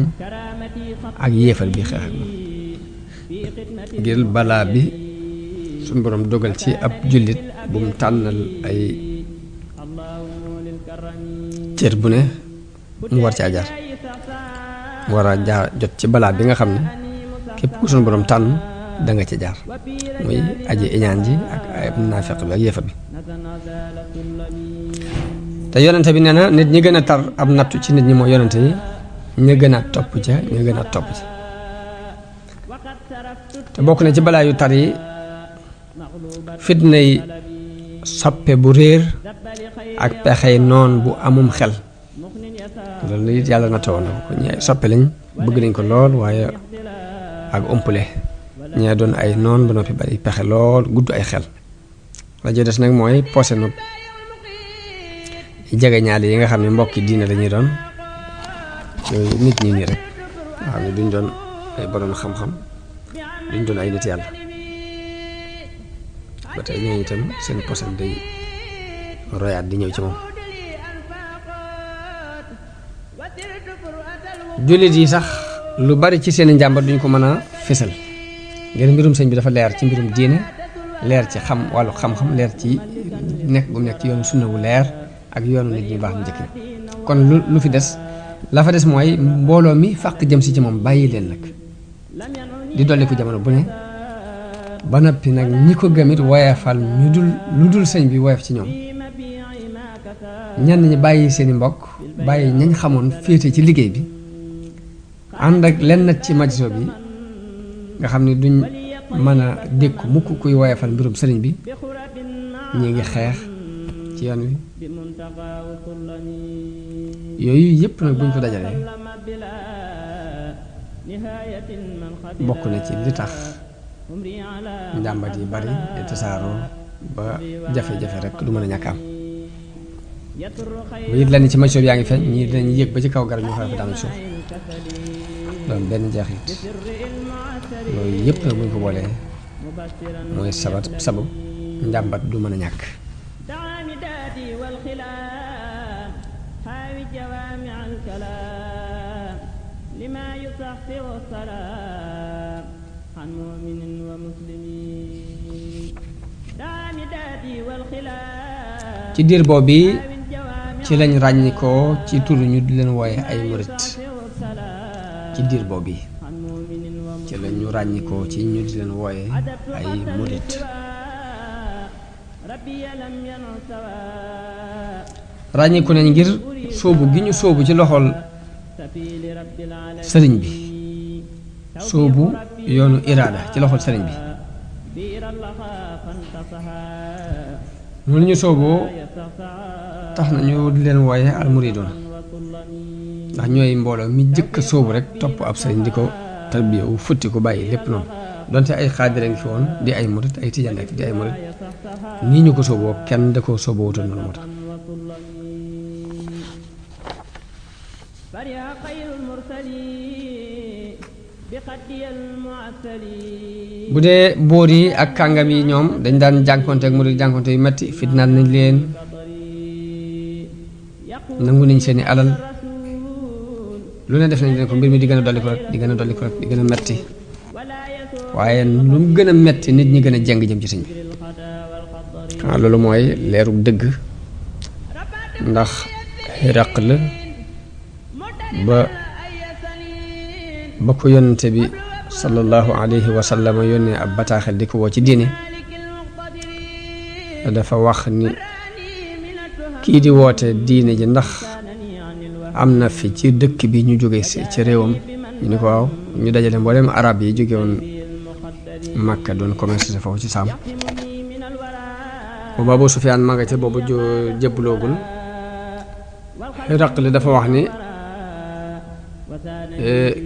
[SPEAKER 1] ak yéefar bi xeex ak moom ngir balaa bi suñu borom dogal ci ab jullit bu mu tànnal ay cër bu ne mu war caa jaar mu war a jaar jot ci balaa bi nga xam ne képp ku suñu borom tànn da nga ca jaar muy aji iñaan ji ak ay naafeq bi ak yéefar bi te yonente bi nee na nit ñi gën a tar ab nattu ci nit ñi mooy yonente yi ña gën a topp ca ña gën a topp ca te bokk na ci balaa yu tar yi fitna yi soppe bu réer ak pexey noon bu amum xel loolu it yàlla nattoo na ko ñi soppe lañ bëgg nañ ko lool waaye ak umpule ñee doon ay noon ba noppi bari pexe lool gudd ay xel rajo des nag mooy posé nu jegeñaale yi nga xam ne mbokki diine lañuy doon yooyu nit ñi nii rek nga xam ne duñ doon ay borom xam-xam duñ doon ay nit yàlla ba tey ñooñu itam seen posan day royaat di ñëw ci moom. jullit yi sax lu bari ci seen njàmbat duñ ko mën a fésal ngir mbirum sëñ bi dafa leer ci mbirum diine leer ci xam wàllu xam-xam leer ci nekk bu mu nekk ci yoonu sunna wu leer ak yoonu nit ñu baax mu njëkk kon lu fi des la fa des mooy mbooloo mi fàq jëm si ci moom bàyyi leen nag di dolli ko jamono bu ne ba noppi nag ñi ko gëmit woyefal ñu dul lu dul sëñ bi woyef ci ñoom ñenn ñi bàyyi seeni mbokk bàyyi ñañ xamoon féete ci liggéey bi ànd ak lenn ci majso bi nga xam ne duñ mën a dékku mukk kuy woyefal mbirum sëriñ bi ñi ngi xeex ci yoon wi yooyu yëpp nag buñ ko dajalee bokk na ci li tax njàmbat yi bari tasaaroo ba jafe-jafe rek du mën a ñàkk am bu it lenn ci majso bi yaa ngi feeñ ñii dinañ yéeg ba ci kaw garab ñu fa fi daanu suuf doon benn jeexit loolu yëpp nag buñ ko boolee mooy sabab njàmbat du mën a ñàkk ci diir boobu ci lañ ràññikoo ci tur ñu di leen wooye ay murit ci diir boobu ci lañu ràññikoo ci ñu di leen wooye ay murit ràññiku nañ ngir sóobu gi ñu sóobu ci loxol sëriñ bi sóobu yoonu iraada ci loxol sëriñ bi noonu ñu sóoboo tax na ñu di leen wooye al muridoon ndax ñooy mbooloo mi jëkk sóobu rek topp ab sëriñ di ko tarbiya wu futti ko bàyyi lépp noonu donte ay xaadira ngi fi woon di ay murit ay tijaan di ay murit nii ñu ko sóoboo kenn da ko sóoboo wutoon noonu moo tax bu dee boor yi ak kàngam yi ñoom dañ daan jànkonte ak murit jànkonte yu metti fitnaal nañ leen nangu nañ seeni alal lu ne def nañ leen ko mbir mi di gën a dolli ko rek di gën a dolli ko rek di gën a metti waaye lu mu gën a metti nit ñi gën a jeng jëm ci sëñ bi xanaa loolu mooy leeru dëgg ndax raq la ba ko yonente bi sallallahu alayhi wa sallam yónnee ab bataaxel di ko woo ci diine dafa wax ni kii di woote diine ji ndax am na fi ci dëkk bi ñu jóge si ci réewam ñu ni ko waaw ñu dajale mboolem arab yi jóge woon Makka doon commerce si foofu ci saam boobu Abu Sufyaan ma nga ca boobu jëbbaloogul Hiraql dafa wax ni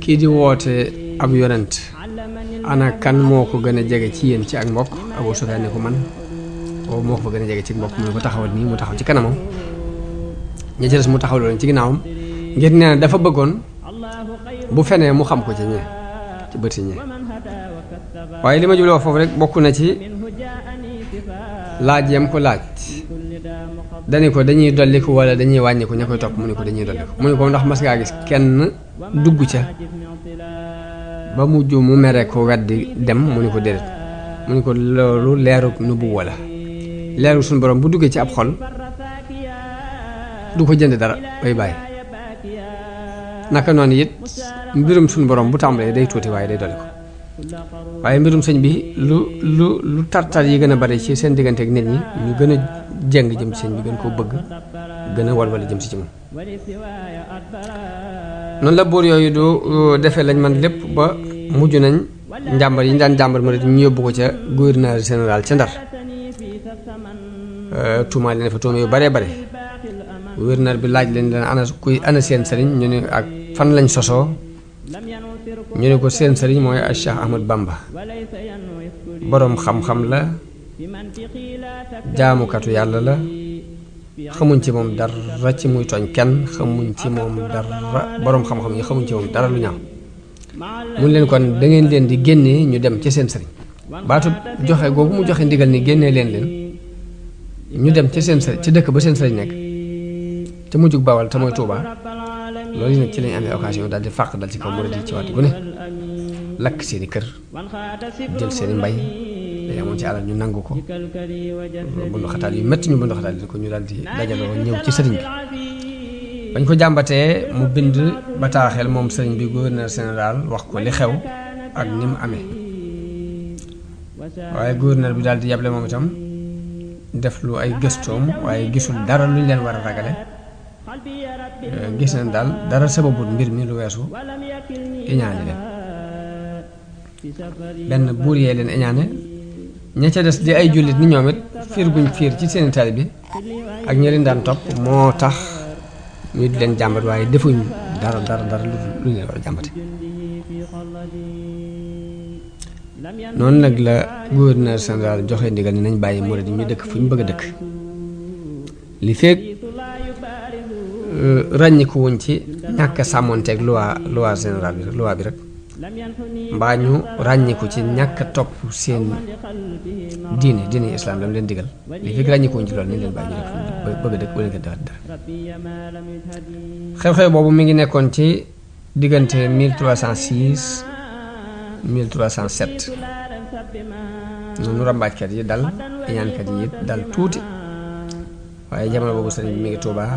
[SPEAKER 1] kii di woote ab yonent ana kan moo ko gën a jege ci yéen ci ak mbokk Abu Sufyaan ne ko man boobu moo ko fa gën a jege ci mbokk mu ne ko taxawal nii mu taxaw ci kanamam ña ci des mu taxaw loolu ci ginnaawam ngir nee na dafa bëggoon bu fenee mu xam ko ci ñee ci bëti ñee waaye li ma jubloo foofu rek bokk na ci laaj yam ko laaj dani ko dañuy dolliku wala dañuy wàññiku ña koy topp mu ne ko dañuy dolliku mu ne ko ndax mas ngaa gis kenn dugg ca ba mujj mu mere ko weddi dem mu ne ko déedéet mu ne ko loolu leerug nubuwa la leerug suñu borom bu duggee ci ab xol du ko jënd dara bay bàyyi naka noonu it mbirum suñu borom bu tàmbalee day tuuti waaye day dolli ko waaye mbirum sëñ bi lu tartar yi gën a bari ci seen diggante ak nit ñi ñu gën a jeng jëm ci sëñ bi gën koo bëgg gën a walwala jëm si ci moom noonu la buur yooyu du defee lañ man lépp ba mujj nañ njàmbar yi ñu daan jàmbar ma ñu yóbbu ko ca gouverneur général ca Ndar tuumaa leen fa tuuma yu baree bare gouverneur bi laaj leen ana seen sëriñ ñu ne ak fan lañ sosoo ñu ne ko seen sëriñ mooy a Cheikh Ahmad Bamba boroom xam-xam la jaamukatu yàlla la xamuñ ci moom dara ci muy tooñ kenn, xamuñ ci moom dara, boroom xam-xam yi xamuñ ci moom dara lu ñaaw. mun leen kon da ngeen leen di génnee ñu dem ci seen sëriñ. baatu joxe googu mu joxe ndigal ni génnee leen ñu dem ci seen sëriñ, ci dëkk ba seen sëriñ nekk te mujjug Bawal te mooy Touba. loolu nag ci lañ amee occasion daal di fàq dal ci kaw murid yi ci waxtu gu ne, lakk seeni kër, jël seeni mbay dañu amoon ci alal ñu nangu ko, bundu xataal yu métti ñu bundu xataal ko, ñu daal di dajaloo ñëw ci sëriñ bi. bañ ko jàmbatee mu bind bataaxel moom sëriñ bi gouverneur général wax ko li xew ak ni mu amee. waaye gouverneur bi daal di yable moom itam def lu ay gëstoom, waaye gisul dara luñ leen war a ragale. gis nañ daal dara sababul mbir mi lu weesu iñaane leen. benn buur yee leen iñaane, ña ca des di ay jullit ni ñoom it fiir guñ fiir ci seeni taalibe bi ak ñi leen daan topp moo tax ñu di leen jàmbat, waaye defuñ dara lu leen war a jàmbate. noonu nag la gouverneur général joxe ndigal ni nañ bàyyi murid yi ñu dëkk fu ñu bëgg a dëkk li fekk ràññiku wuñ ci ñàkk a sàmmonteeg loi générale bi loi bi rek, mbaa ñu ràññiku ci ñàkk a topp seen diine islam lam leen digal. li fekk ràññiku wuñ ci loolu nañ leen bàyyi ñu dëkk bëgg a dëkk wala nga defar dara. xew-xew boobu mi ngi nekkoon ci diggante 1306 1307. noonu rambaajkat yi dal, iñaankat yi it dal tuuti, waaye jamono boobu sëriñ bi mi ngi Tuubaa.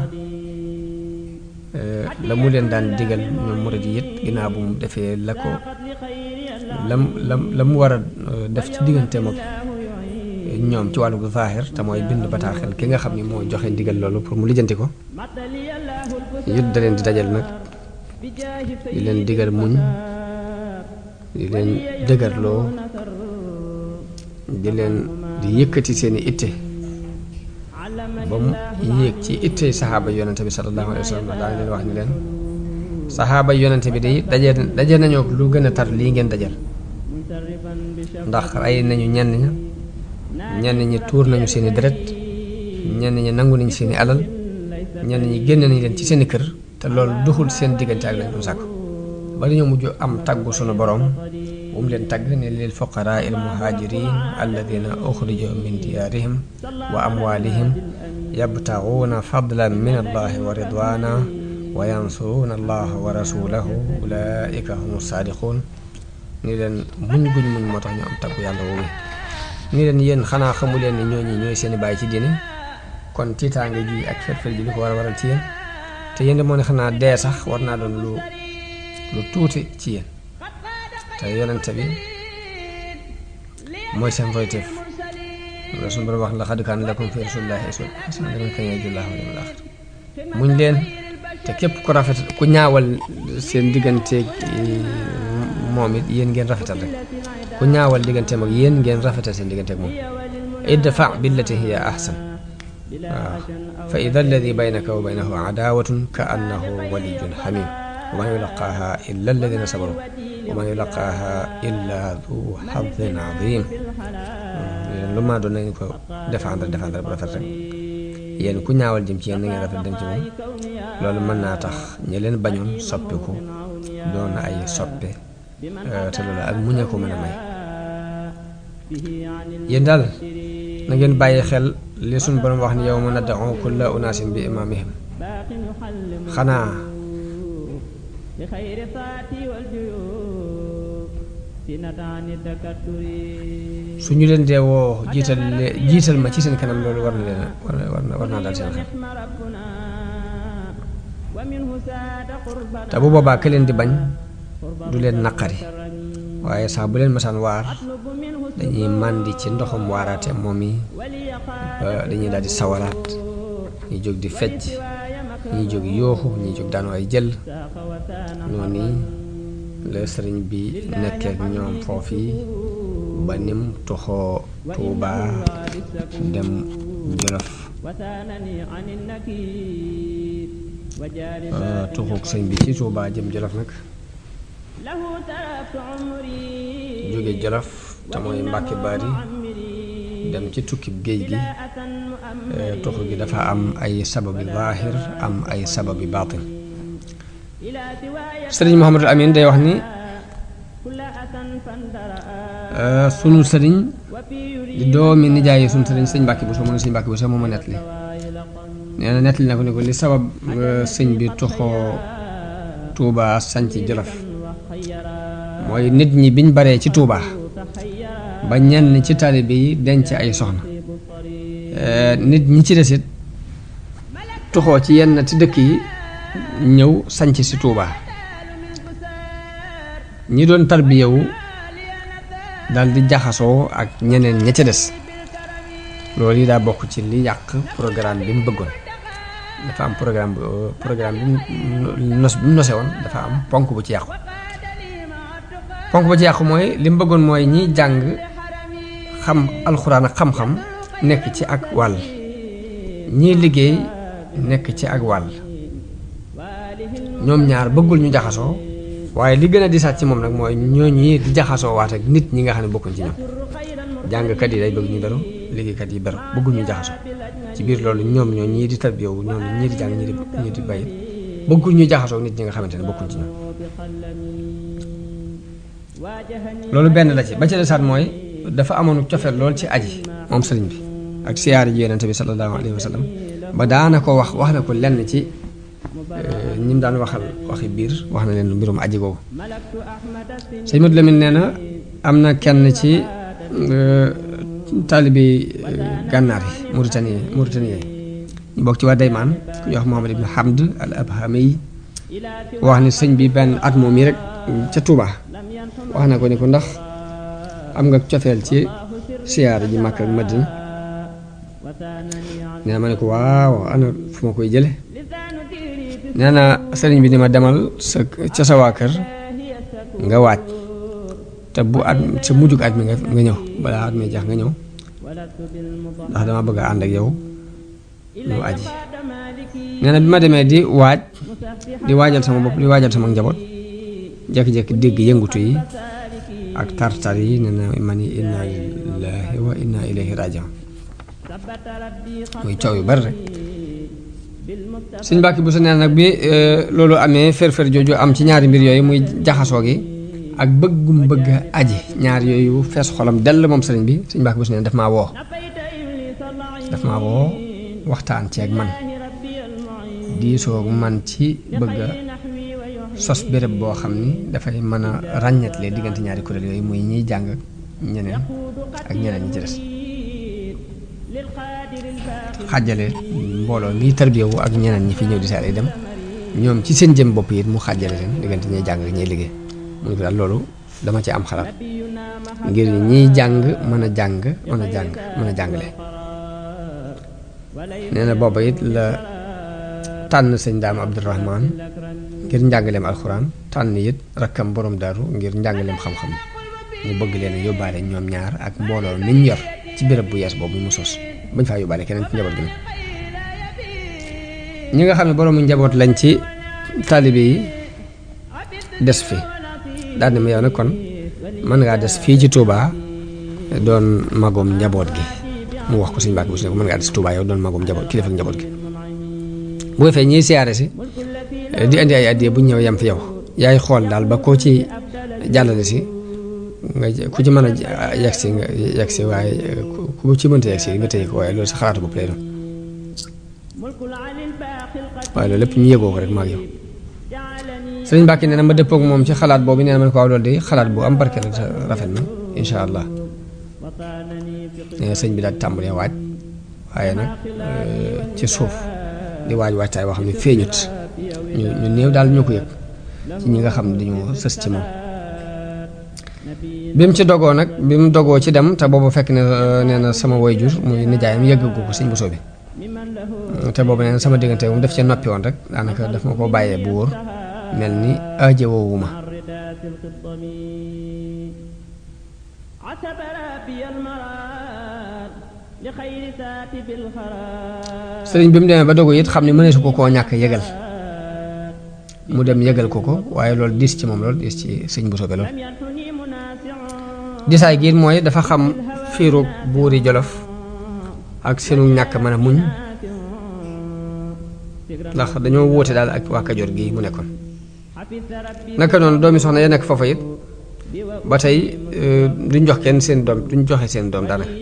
[SPEAKER 1] la mu leen daan digal ñoom murid yi it ginnaaw bu mu defee la ko la mu war a def ci digganteem ak ñoom ci wàllu zaahir te mooy bind bataaxel ki nga xam ni moo joxe ndigal loolu pour mu lijjanti ko. it da leen di dajal nag di leen digal muñ, di leen dëgërloo, di leen di yëkkati seeni itte ba mu yéeg ci ittey saxaaba yonente bi sallallahu alayhi wa sallam. daa leen wax ni leen saxaaba yonente bi day daje nañoo lu gën a tar lii ngeen dajal, ndax rey nañu ñenn ñi tuur nañu seeni deret, ñenn ñi nangu nañu seeni alal, ñenn ñi génn nañu leen ci seeni kër, te loolu duxul seen diggante ak lañ ko sàkk. ba dañoo mujj am taggu sunu borom bu mu leen tagg ne lil fuqaraa il muhajirin alladina uxrijoo min diyaarihim wa amwalihim yabtaxuuna fadlan min allahi wa ridwana wa yansuruuna allaha wa rasulahu ulaika humu saadiquun. ni leen muñ guñ muñ moo tax ñu am taggu yàlla woowu. ni leen yéen xanaa xamu leen ni ñooy seeni bàyyi ci diine, kon tiitaange ji ak fet-fet ji li ko war a waral ci yéen, te yéen de moo ne xanaa dee sax war naa doon lu tuuti ci yéen, te yonente bi mooy seen royteef. loolu suñu borom wax laqad kaana lakum fi rasulillahi uswatun hasanatun liman kaana yarju llaaha wal yawmal aaxir. muñ leen, te képp ku rafet ku ñaawal seen digganteeg moom it yéen ngeen rafetal rek. ku ñaawal digganteem ak yéen ngeen rafetal seen digganteeg moom. idfa billati hiya ahsan. waaw fa ida alladi baynaka wa baynahu adaawatun ka annahu waliyyun hamim wa maa yulaqaaha illa alladina sabaru wa maa yulaqaaha illa du xadin adim. lu maa doon nañu ko défendre bu rafet rek. yéen ku ñaawal jëm ci yéen na ngeen rafet dem ci moom. loolu mën naa tax ñi leen bañoon soppiku doon ay soppe, te loolu ak muñ a ko mën a may. yéen daal na ngeen bàyyi xel li suñ borom wax ni yawma nad'u kulla unaasin bi imaamihim. xanaa su ñu leen dee woo jiital ma ci seen kanam, loolu war na leen war naa daal seen xel. te bu boobaa ka leen di bañ du leen naqari, waaye sax bu leen masaan waar dañuy màndi ci ndoxam waaraate moom yi, dañuy daal di sawaraat, ñuy jóg di fecc, ñuy jóg yooxu, ñuy jóg daanu ay jël. noonu la sëriñ bi nekkee ak ñoom foofu ba nim toxoo Tuubaa dem Jolof. tuxuk sëñ bi ci Tuubaa jëm Jolof nag, jóge Jolof te mooy Mbàkke Baari dem ci tukkib géej gi tuxu gi dafa am ay sababi zaahir am ay sababi baatin sëriñ Mouhamadul Amin day wax ni sunu sëriñ di doomi nijaayi sunu sëriñ sëñ Mbàkke Buso mu ne sëñ Mbàkke Buso moo ma nettali nee na nettali na ko ni ko li sabab sëñ bi tuxoo Tuuba sanc Jolof mooy nit ñi biñ baree ci Tuuba ba ñenn ci taalibe yi denc ay soxna nit ñi ci desit tuxoo ci yenn ci dëkk yi ñëw sanc si Tuuba ñi doon tarbiyewu dal di jaxasoo ak ñeneen ña ca des loolu yi daa bokk ci li yàq programme bi mu bëggoon dafa am programme bi mu nose woon dafa am ponk bu ci yàqu ponk bu ci yàqu mooy li mu bëggoon mooy ñiy jàng xam alxuraan ak xam-xam nekk ci ak wàll ñiy liggéey nekk ci ak wàll ñoom ñaar bëggul ñu jaxasoo waaye li gën a disaat ci moom nag mooy ñooñu di jaxasoo waat ak nit ñi nga xam ne bokkuñ ci ñoom jàngkat yi day bëgg ñu beru liggéeykat yi beru bëggul ñu jaxasoo ci biir loolu ñoom ñoo ñii di tarbiyawu ñoom ñii di jàng ñii di bàyyi bëggul ñu jaxasoo nit ñi nga xamante ne bokkuñ ci ñoom loolu benn la ci ba ci desaat mooy dafa amoon cofeel lool ci aji moom sëriñ bi ak siyaari ji yonente bi sallallahu alayhi wa sallam ba daana ko wax na ko lenn ci ñi mu daan waxal waxi biir wax na leen lu mbirum aji googu sëñ Modou Lamine nee na am na kenn ci taalibi gànnaar yi Mauritanie ñu bokk ci waa Daymaan ku ñuy wax Muhammad ibn Hamd al Abhami wax ni sëñ bi benn at moom yi rek ca Touba wax na ko ni ko ndax am nga cofeel ci siyaara ji Makka ak Madina nee na ma ne ko waaw ana fu ma koy jële nee na sëriñ bi ni ma demal ca sa waa kër nga waaj te bu at sa mujjug at mi nga ñëw balaa at mi jeex nga ñëw ndax dama bëgg a ànd ak yow ñu aji nee na bi ma demee di waajal sama bopp di waajal sama njaboot jékki-jékki dégg yëngutu yi ak tartar yi nee na ma ni inna lillahi wa inna ilayhi rajiun muy coow yu bari rek Sëñ Mbàkke Buso nee nag bi loolu amee fer jooju am ci ñaari mbir yooyu muy jaxasoo gi ak bëggum bëgg aji ñaar yooyu fees xolam dell moom sëriñ bi Sëñ Mbàkke Buso nee daf maa woo waxtaan ci ak man diisoo man ci bëgg sos béréb boo xam ni dafay mën a ràññatle diggante ñaari kuréel yooyu muy ñiy jàng ñeneen ak ñeneen ñi ci des xàjjale mbooloo mi tarbiyawu ak ñeneen ñi fi ñëw di saar yi dem ñoom ci seen jëm bopp yi mu xàjjale leen diggante ñiy jàng ak ñiy liggéey mu ne ko daal loolu dama ci am xalaat ngir ñiy jàng mën a jàngale nee na booba it la tànn sëñ Daam Abdourahman ngir njàngaleem alxuraan tànn it rakkam borom daaru ngir njàngaleem xam-xam mu bëgg leen yóbbaale ñoom ñaar ak mbooloo miñ yor ci béréb bu yees boobu mu sos bañ faa yóbbaale keneen ci njaboot gi nag ñi nga xam ne boroomu njaboot lañ ci taalibe yi des fi daal ne ma yow nag kon mën ngaa des fii ci Touba doon magoom njaboot gi mu wax ko Sëñ Mbàkke Buso ne ko mën ngaa des Touba yow doon magoom njaboot kilifa ak njaboot gi bu defee ñiy siyaare si di indi ay addiya bu ñëw yem fi yow yaay xool daal ba koo ci jàllale si nga ku ci mën a yegsi nga yegsi waaye ku ci mënta yegsi nga tëye ko waaye loolu sa xalaatu bopp lay doon waaye loolu lépp ñu yëgoo ko rek maag yow sëriñ Mbàkke nee na ma dëppoog moom ci xalaat boobu nee na ma ne ko waaw loolu de xalaat bu am barke la te rafet na insha allah nee na sëñ bi daal di tàmbalee waaj waaye nag ci suuf di waajtaay boo xam ne feeñut ñu néew daal ñoo ko yëg ci ñi nga xam ne dañoo sës ci moom bi mu ci dogoo nag bi mu dogoo ci dem te boobu fekk ne nee na sama waajur muy nijaayam yëggagu ko Sëñ Buso bi te boobu nee na sama diggante moom daf ca noppi woon rek daanaka daf ma ko bàyyee bu wóor mel ni aaje woowu ma sëriñ bi mu demee ba dogu it xam ne mëneesu ko koo ñàkk yëgal mu dem yëgal ko waaye loolu diis ci moom loolu diis ci Sëñ Buso bi loolu disaay gi mooy dafa xam fiiru buuri Jolof ak seenu ñàkk mën a muñ ndax dañoo wóote daal ak waa Kajoor gi mu nekkoon. naka noonu doomi soxna ya nekk foofa it ba tey duñ jox kenn seen doom duñ joxe seen doom daanaka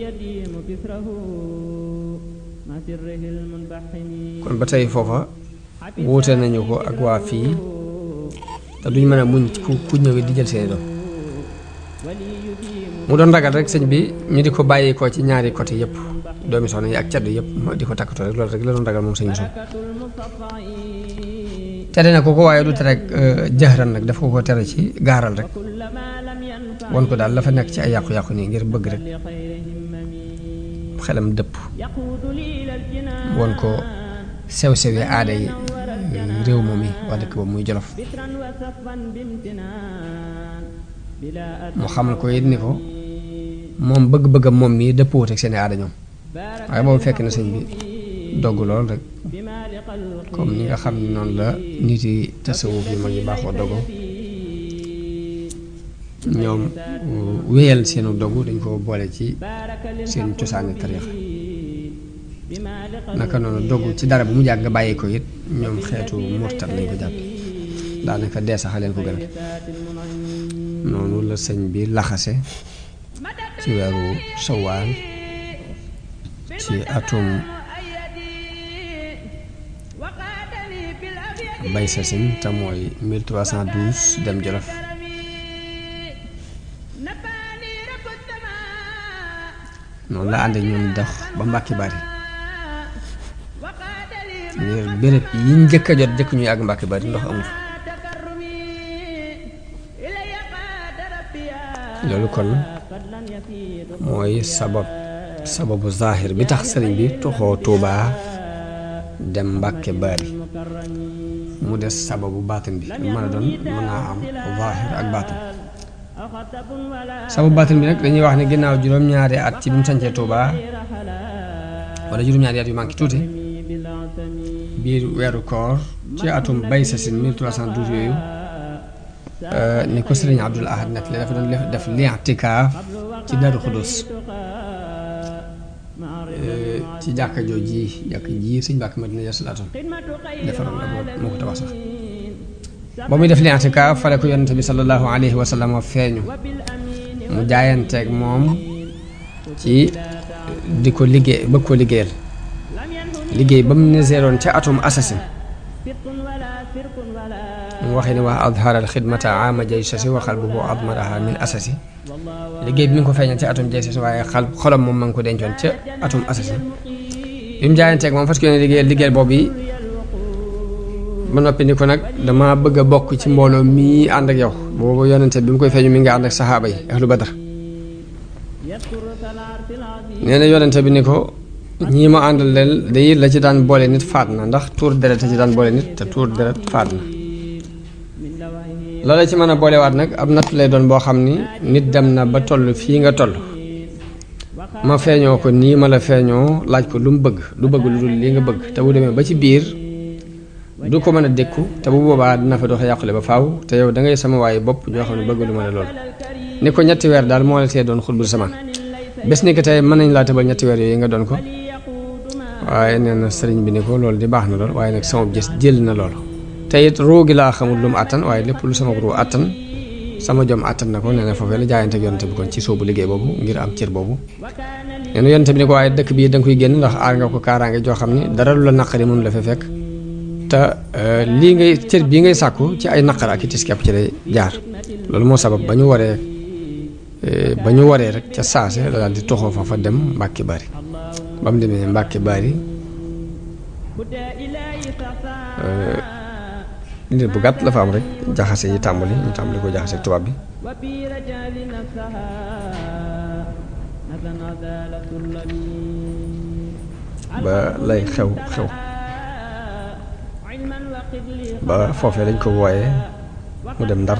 [SPEAKER 1] kon ba tey foofa wóote nañu ko ak waa fii te duñ mën a muñ ku ñëwee di jël seeni doom mu doon ragal rek sëñ bi ñu di ko bàyyi ko ci ñaari côté yëpp doomi soxna yi ak caddu yëpp di ko takkatoo rek loolu rek la doon ragal moom sëñ bi tere na ko waaye du tere rek jëxëran nag daf ko tere ci gaaral rek won ko daal la fa nekk ci ay yàqu-yàqu nii ngir bëgg rek xelam dëpp won ko sew-sewi aada yi réew moom yi waa dëkk boobu muy Jolof mu xamal ko it ni ko moom bëgg-bëggam moom mii dëppwut ak seeni aada ñoom waaye boobu fekk na sëñ bi dogg lool rek comme ni nga xam ne noonu la nit yi tasawuf yi mag yi baaxoo dogo ñoom wéyal seenu dogu dañ ko boole ci seen cosaani tariix naka noonu dogu ci dara bu mu jàgg nga bàyyi ko it ñoom xeetu murtat lañ ko jàpp daanaka dee sax leen ko gën a noonu la sëñ bi laxase ci weeru Sawaal ci atum bay sasin te mooy 1312 dem Jolof noonu la ànd ak ñoom dox ba Mbàkke Bari ngir béréb yi njëkk a jot jëkk ñuy àgg Mbàkke Bari ndox amul loolu kon mooy sababu zahir bi tax sëriñ bi toxoo Tuubaa dem Mbàkke Bari mu des sababu baatin bi mën a doon mën naa am zahir ak baatin sababu baatin bi nag dañuy wax ne ginnaaw juróom-ñaari at ci bi mu sañcee Tuubaa wala juróom-ñaari at yu manqué tuuti biir weeru koor ci atum bay sasin 1312 yooyu ni ko sëriñ Abdul Ahad nag la dafa doon def li'tikaaf ci Daaru Xudoos ci jàkka jooju ji sëñ Mbàkke Madina Yasalaatoon defaroon la moo ko tabax sax ba muy def li'tikaaf fale ko yonente bi sallallahu alayhi wa sallam feeñu mu jaayanteeg moom ci di ko liggéey bëgg ko liggéey ba mu niseeroon ca atum assassin mu waxee ne waa adhara al xidmata ama jaysasi wa qalbuhu admaraha min asasi liggéey bi mi ngi ko feeñal ca atum jaysasi waaye xolam moom ma ngi ko dencoon ca atum assassin bi mu jaayanteeg moom fas yéene liggéeyal boobu yi ba noppi ni ko nag dama bëgg a bokk ci mbooloo mii ànd ak yow boobu yonente bi mu koy feeñu mi nga ànd ak saxaaba yi ahlu badar nee na yonente bi ni ko ñii ma àndal leen day la ci daan boole nit faat na ndax tuur deret ci daan boole nit te tuur deret faat na loola ci mën a boolewaat nag ab natt lay doon boo xam ni nit dem na ba toll fii nga toll ma feeñoo ko nii ma la feeñoo laaj ko lu mu bëgg du bëgg lu dul lii nga bëgg te bu demee ba ci biir du ko mën a dékku te bu boobaa dina fa dox yàqule ba faaw te yow da ngay sama waaye bopp ñoo xam ne bëgg lu ma la lool ni ko ñetti weer daal moo la tee doon xutbul samaan bés ni ko tey mën nañ laa tëbal ñetti weer yooyu nga doon ko waaye nee na sëriñ bi ni ko loolu di baax na lool waaye nag sama gis jël na loolu te it ruu gi laa xamul lu mu àttan waaye lépp lu sama ruu àttan sama jom àttan na ko nee na foofee la jaayante ak yonente bi kon ci soobu liggéey boobu ngir am cër boobu nee na yonente bi ni ko waaye dëkk bii da nga koy génn ndax aar nga ko kaaraange joo xam ni dara lu la naqari mënu la fa fekk te lii ngay cër bii ngay sàkku ci ay naqar ak i tis kepp ci lay jaar loolu moo sabab ba ñu waree rek ca saase la daal di toxoo fa dem Mbàkke Bari ba mu demee Mbàkke Bari nit bu gàtt la fa am rek jaxase yi tàmbali ñu tàmbali ko jaxase ak tubaab bi ba lay xew ba foofee lañ ko wooyee mu dem Ndar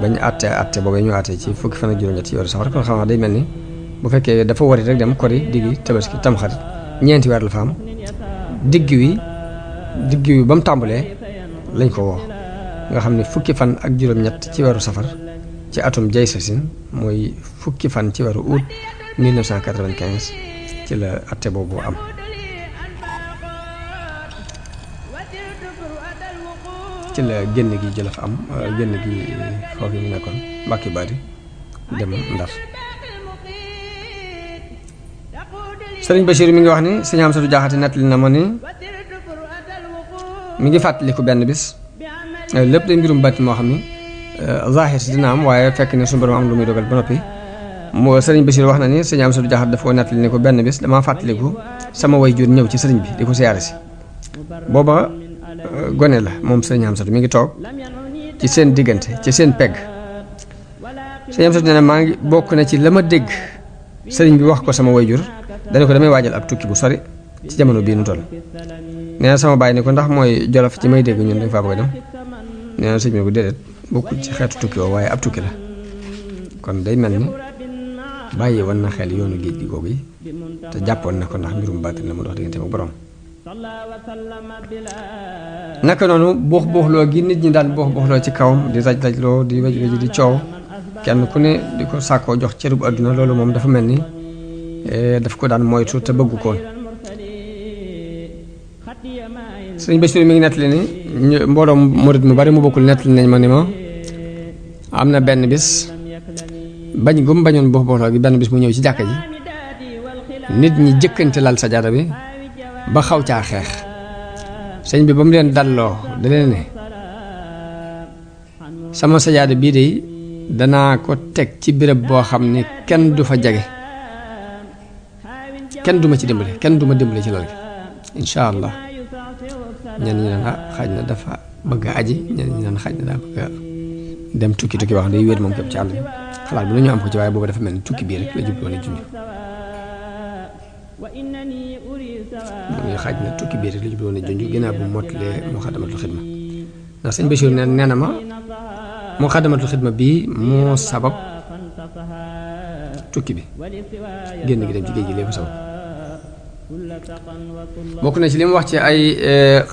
[SPEAKER 1] bañ àtte boobee ñu àtte ci fukki fan ak juróom-ñett yoru safar kon xam naa day mel ni bu fekkee dafa wari rek dem kori diggi tabaski tamxarit ñeenti weer la fa am digg wi ba mu tàmbalee lañ ko woo nga xam ne fukki fan ak juróom-ñett ci weeru safar ci atum jaysasin mooy fukki fan ci weeru août 1995 ci la atte boobu am. ci la génn gi Jolof am génn gi foofu mu nekkoon Mbàkke Bari dem Ndar. Sëriñ Bachir mi ngi wax ni sëñ Amsatu Jaxate nettali na ma ni mi ngi fàttaliku benn bis lépp day mbirum bàtti moo xam ni zahir si dina am waaye fekk ne suñu borom am lu muy dogal ba noppi. moo Sëriñ Bachir wax na ni sëñ Amsatu Jaxate dafa ko nettali ni ko benn bis damaa fàttaliku sama way jur ñëw ci sëriñ bi di ko siyaare si. booba gone la moom sëriñ Amsatu mi ngi toog ci seen diggante ci seen pegg. sëriñ Amsatu nee na maa ngi bokk na ci la ma dégg sëriñ bi wax ko sama way jur dana ko damay waajal ab tukki bu sori ci jamono bii nu toll. nee na sama baay ni ko ndax mooy Jolof ci may dégg ñun dañ faa bëgg a dem. nee na sëñ bi ko déedéet bokkul ci xeetu tukki woo waaye ab tukki la kon day mel ni bàyyi woon na xel yoonu géej gi googu yi te jàppoon na ko ndax mbirum baatin la mu dox diggante ak borom. naka noonu buux buuxloo gi nit ñi daan buux buuxloo ci kawam di raj-rajloo di wej wej di coow kenn ku ne di ko sàkkoo jox cërub àdduna loolu moom dafa mel ni daf ko daan moytu te bëggu koon. sëñ Bachir mi ngi nettali ni mbooloo murit mu bari mu bokkul nettali nañ ma ni ma am na benn bis bañ gum bañoon buux buuxloo gi benn bis mu ñëw ci jàkka ji nit ñi jëkkante lal sajaada bi ba xaw caa xeex sëñ bi ba mu leen dalloo da leen ne sama sajaada bii de danaa ko teg ci béréb boo xam ne kenn du fa jage kenn du ma ci dimbale kenn du ma dimbale ci loolu incha allah ñenn ñi naan xaaj na dafa bëgg a aji ñenn ñi naan xaaj na daa bëgg a dem tukki wax day wéet moom képp ci àll bi xalaat bi la ñu am ko ci waaye boobu dafa mel ni tukki bii rek la jubloon a junj muy xaaj na tukki bii rek la jubloon a junj ginnaaw bu mottalee Muxaddamatul Xidma ndax sëñ Bachir nee na ma Muxaddamatul Xidma bii moo sabab tukki bi génn gi dem ci géej gi lépp sabab bokk na ci li mu wax ci ay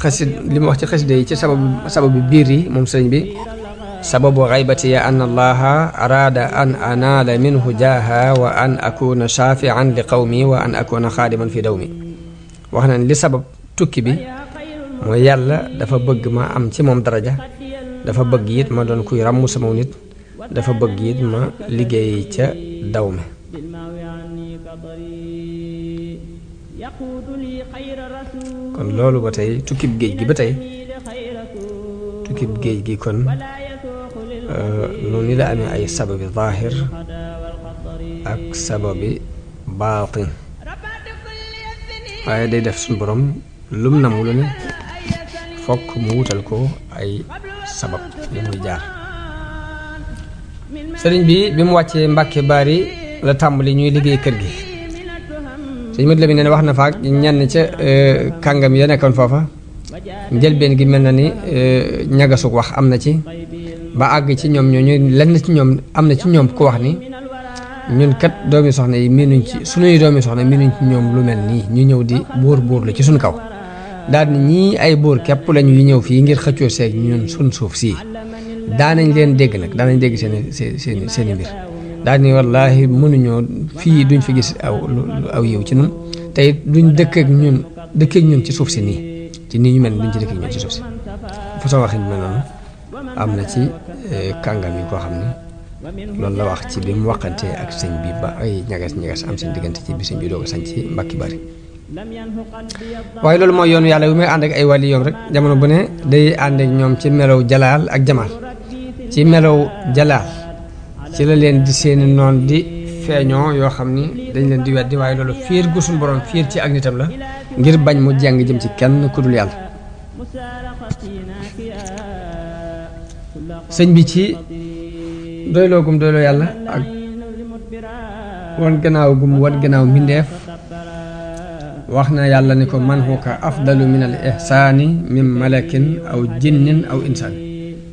[SPEAKER 1] xasid li mu wax ci xasida yi ci sababu biir yi moom sëriñ bi sababu xaybati ya an allaha araada an anaala minhu jaaha wa an akuna shafian li qawmi wa an akuna xaadiman fi dawmi wax na li sabab tukki bi mooy yàlla dafa bëgg ma am ci moom daraja dafa bëgg it ma doon kuy ràmm sama nit dafa bëgg it ma liggéey ca daw mi kon loolu ba tey tukkib géej gi ba tey tukkib géej gi kon noonu la amee ay sababi zaahir ak sababi baatin waaye day def suñu borom lum namu lu ne fokk mu wutal ko ay sabab li muy jaar. sëriñ bi mu wàccee Mbàkke Bari la tàmbali ñuy liggéey kër gi sëñ Madu Lamin ne wax na faak ñenn ca kàngam ya nekkoon foofa njëlbeen gi mel na ni ñagasug wax am na ci ba àgg ci ñoom ñooñu lenn ci ñoom am na ci ñoom ku wax ni ñun kat doomi soxna yi miinuñ ci suñuy doomi soxna miinuñ ci ñoom lu mel nii ñu ñëw di buur la ci suñ kaw daal ni ñii ay buur képp lañu yu ñëw fii ngir xëccoo seeg ñun suñ suuf sii daanañ leen dégg nag daanañ dégg seeni mbir daal ni wallaahi mënuñoo fii duñ fi gis aw yiw ci ñun te it duñ dëkk ak ñun ci suuf si nii ci nii ñu mel duñ ci dëkk ak ñun ci suuf si façon waxin mel noonu am na ci kàngam yi koo xam ne loolu la wax ci bi mu waxante ak sëñ bi ba ay ñagas am seen diggante ci bi sëñ bi doog a sañ ci Mbàkke Bari waaye loolu mooy yoonu yàlla bi muy ànd ak ay wàlli yoom rek jamono bu ne day ànd ak ñoom ci melow jalaal ak jamaal ci melow jalaal ci la leen di seeni noon di feeñoo yoo xam ni dañ leen di weddi waaye loolu fiir gu suñu borom fiir ci ak nitam la ngir bañ mu jàng jëm ci kenn ku dul yàlla sëñ bi ci doyloo gum doyloo yàlla ak wan gannaaw mbindeef wax na yàlla ni ko man huka afdalu min al ihsaani min malakin aw jinnin aw insaan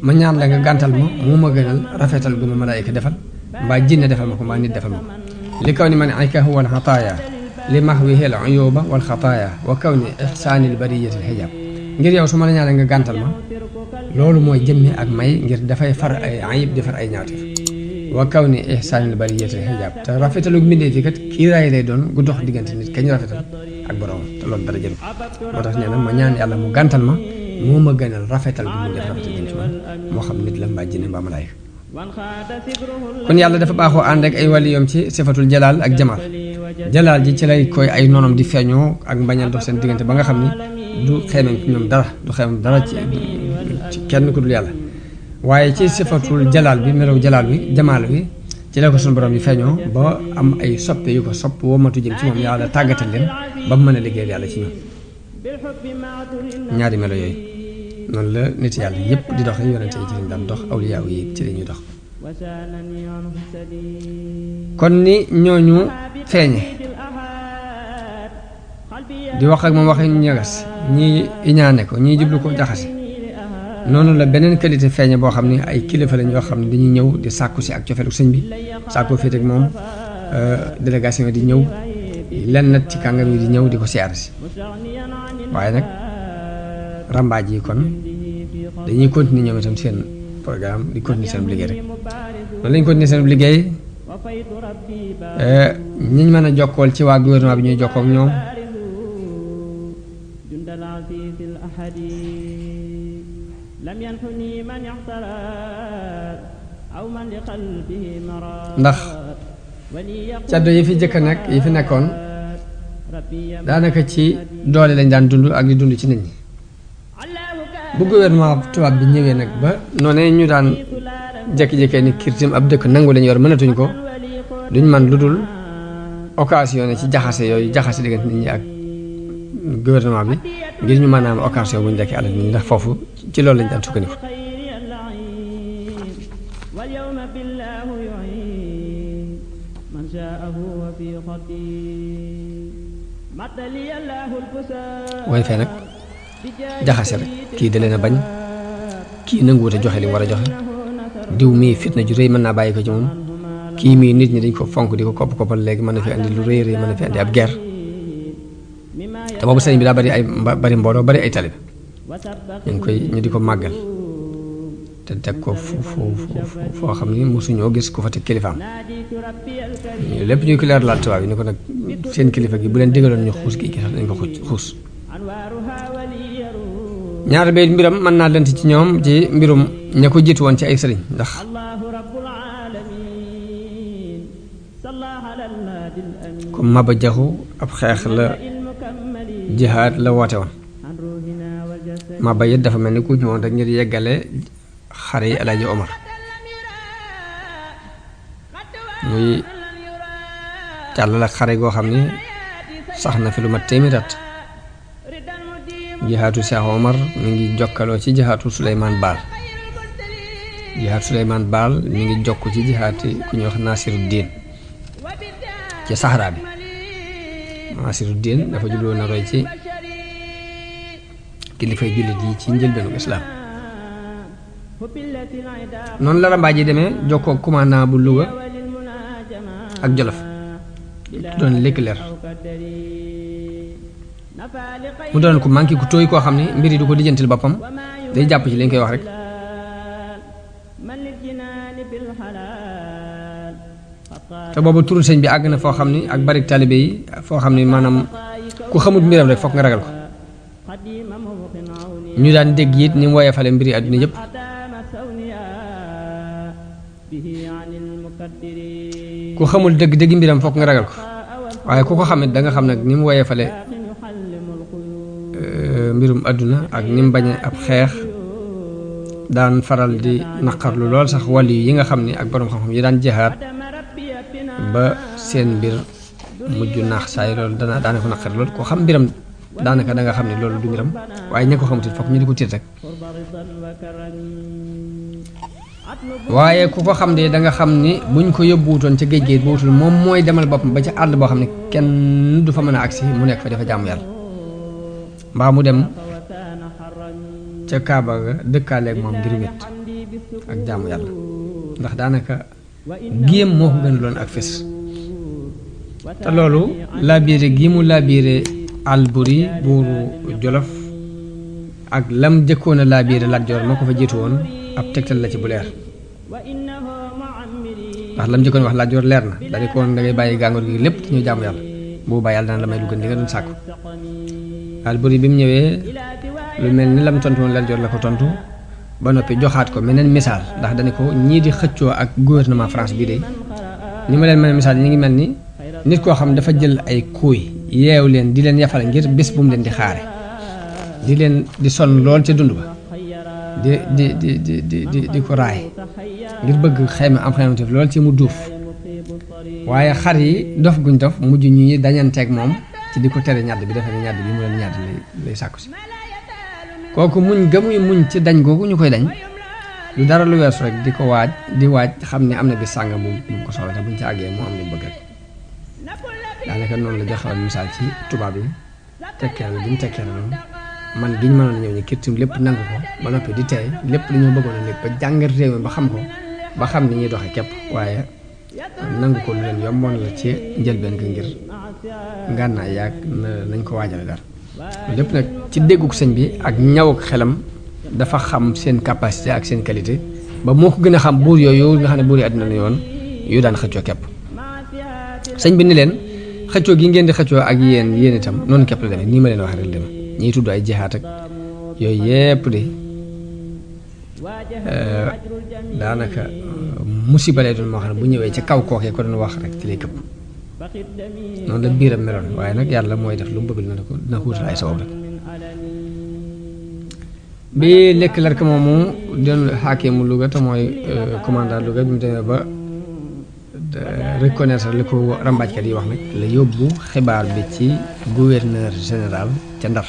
[SPEAKER 1] ma ñaan la nga gàntal ma moo ma gënal rafetal gu ma malaayika defal mbaa jinne defal ma ko mbaa nit defal ma ko li kaw ni man ayka huwa al xataaya li mahwihi al uyuba wal xataaya wa kaw ni ihsaani al bariyati al hijab ngir yow su ma la ñaan la nga gàntal ma loolu mooy jëmmi ak may ngir dafay far ay ayib di far ay ñaawteef wa kawni ihsaanil bariyati xijaab te rafetalu mbindee fi kat kiiraay lay doon gu dox diggante nit kañ rafetal ak borom te loolu dara jël moo tax nee na ma ñaan yàlla mu gàntal ma moo ma gënal rafetal bi mu def rafetal jëm ci man moo xam nit la mbaa jinne mbaa malaayika kon yàlla dafa baaxoo ànd ak ay waliyoom ci sifatul jalaal ak jamaal jalaal ji ci lay koy ay noonam di feeñoo ak mbañal dox seen diggante ba nga xam ni du xeemem ci ñoom dara du xeemem dara ci kenn ku dul yàlla waaye ci sifatul jalaal bi melaw jalaal bi jamaal bi ci la ko sunu borom yi feeñoo ba am ay soppe yu ko sopp womatu jëm ci moom yàlla tàggatal leen ba mu mën a liggéeyal yàlla ci ñoom ñaari melo yooyu noonu la nit yàlla yépp di dox yonente yi ci lañ daan dox awliyaaw yi ci la ñuy dox kon ni ñooñu feeñe di wax ak moom waxi ñagas ñii iñaane ko ñii jublu ko jaxase noonu la beneen qualité feeñe boo xam ne ay kilifa lañ yoo xam ne dañuy ñëw di sàkku si ak cofeelu sëñ bi sàkku féete ak moom délégation di ñëw lenn nag ci kàngam yi di ñëw di ko siyaare si waaye nag rambaaj yi kon dañuy continuer ñoom itam seen programme di continuer seen liggéey rek noonu lañ continuer seen liggéey ñiñ mën a jokkool ci waa gouvernement bi ñuy jokkoo ak ñoom ndax caddo yi fi jëkk nag yi fi nekkoon daanaka ci doole lañ daan dund ak di dund ci nit ñi bu gouvernement tubaab bi ñëwee nag ba noonee ñu daan jékki-jékkee ni kirtim ab dëkk nangu lañu yor mënatuñ ko duñ man lu dul occasion ci jaxase yooyu jaxase diggante nit ñi ak gouvernement bi ngir ñu mën a am occasion bu ñu dekkee alal nit ñi ndax foofu ci loolu lañ daan sukkandiku waaye fee nag jaxase rek kii da leen a bañ kii nanguwut a joxe li mu war a joxe diw mii fitna ju rëy mën naa bàyyi ko ci moom kii mii nit ñi dañ ko fonk di ko kopp-koppal léegi mën na fi andi lu rëy rëy mën na fi andi ab guerre te boobu sëriñ bi daa bari ay bari mbooloo bari ay talib ñu di ko màggal te teg ko foo xam ni mosuñoo gis ku fa teg kilifaam lépp ñuy ko leer laal tubaab yi ni ko nag seen kilifa gi bu leen digaloon ñu xuus gi sax dañ ko xuus ñaar bay mbiram mën naa lent ci ñoom ci mbirum ña ko jiitu woon ci ay sëriñ ndax comme Maba Jaxu ab xeex la jihaad la woote woon Maba yit dafa mel ni ku ñëwoon rek ngir yeggale xare yi Alaaji Omar muy càll ak xare goo xam ni sax na fi lu mat téeméeri at jihaatu Cheikh Omar mi ngi jokkaloo ci jihaatu Souleymane Baal jihaatu Souleymane Baal mi ngi jokk ci jihaati ku ñuy wax Nasiruddin ci Sahara bi Nasiruddin dafa jubloon na roy ci kilifay jullit yi ci njëlbeenu islaam noonu la rambaaj yi demee jokkoo commandant bu Louga ak Jolof doon lekk leer mu doon ko manqué ku tooy koo xam ne mbir yi du ko lijjantil boppam day jàpp ci li ñu koy wax rek te boobu turu sëñ bi àgg na foo xam ni ak bari taalibe yi foo xam ni maanaam ku xamut mbiram rek foog nga ragal ko ñu daan dégg it ni mu woyee fale mbiri àdduna yëpp ku xamul dëgg-dëgg mbiram foog nga ragal ko waaye ku ko xamit da nga xam nag ni mu woyee fale mbirum àdduna ak ni mu bañe ab xeex daan faral di naqarlu lool sax wàllu yi nga xam ni ak borom xam-xam yi daan jihaad ba seen mbir mujj naax saay loolu daana ko naqar lool koo xam mbiram daanaka da nga xam ne loolu du mbiram waaye ña ko xamutit fokk ñu di ko tiit rek waaye ku ko xam de da nga xam ni buñ ko yóbbuwutoon ca géej géej bu wutul moom mooy demal boppam ba ca àll boo xam ne kenn du fa mën a agsi mu nekk fa dafa jaamu yàlla mbaa mu dem ca Kaaba ga dëkkaaleeg moom ngir wét ak jaamu yàlla ndax daanaka géem moo ko gën loon ak fes te loolu laabiire gi mu laabiire Alburi buuru Jolof ak lam jëkkoon a laabiire Lat Joor moo ko fa jiitu woon ab tegtal la ci bu leer ndax lam jëkkoon wax Lat Joor leer na dañu ko woon da ngay bàyyi gàngoor gi lépp ñu jaamu yàlla bu bàyyi yàlla dana la may lu gën li nga doon sàkku. Alburi bi mu ñëwee lu mel ni lam tontu woon Lat Joor la ko tontu ba noppi joxaat ko meneen misaal ndax dañu ko ñii di xëccoo ak gouvernement France bii de ni ma leen mën a misaal ñi ngi mel ni nit koo xam dafa jël ay kuuy yeew leen di leen yafal ngir bés bu mu leen di xaare di leen di sonn lool ca dund ba di ko raay ngir bëgg xayma am xaymatif lool ci mu duuf waaye xar yi dof guñ dof mujj ñi dañanteeg moom ci di ko tere ñàdd bi defe ne ñàdd bi mu leen ñàdd lay sàkku si kooku muñ gamuy muñ ci dañ googu ñu koy dañ lu dara lu weesu rek di waaj xam ne am na bis sàngam bu ko soxla te buñ ci àggee mu am li mu bëgg rek daanaka noonu la joxewal misaal ci tubaab yi tekkee na bi mu tekkee na noonu man giñ mënoon ñëw ni kirtim lépp nangu ko ba noppi di tey lépp li ñu bëggoon a nekk ba jàngat réew mi ba xam ko ba xam ni ñuy doxe képp waaye nangu ko lu leen yomboon la ci njëlbeen ga ngir ngànnaay yaag nañ ko waajale dara lépp nag ci dégguk sëñ bi ak ñaw ak xelam dafa xam seen capacité ak seen qualité ba moo ko gën a xam buur yooyu nga xam ne buur yi àddina la yoon yu daan xëccoo képp sëñ bi ni leen xëccoo gi ngeen di xëccoo ak yéen itam noonu képp la demee nii ma leen wax rek la demee ñiy tudd ay jihaat ak yooyu yépp de daanaka musiba lay doon moo xam ne bu ñëwee ca kaw kookee ko doon wax rek ci lay këpp noonu la biiram meloon waaye nag yàlla mooy def lu mu bëgg dina ko wutal ay sabab rek bi lekk lark moomu doon xaakimu Louga te mooy commandant Louga bi mu demee ba reconnaître li ko rambaajkat yi wax nag la yóbbu xibaar bi ci gouverneur général ca Ndar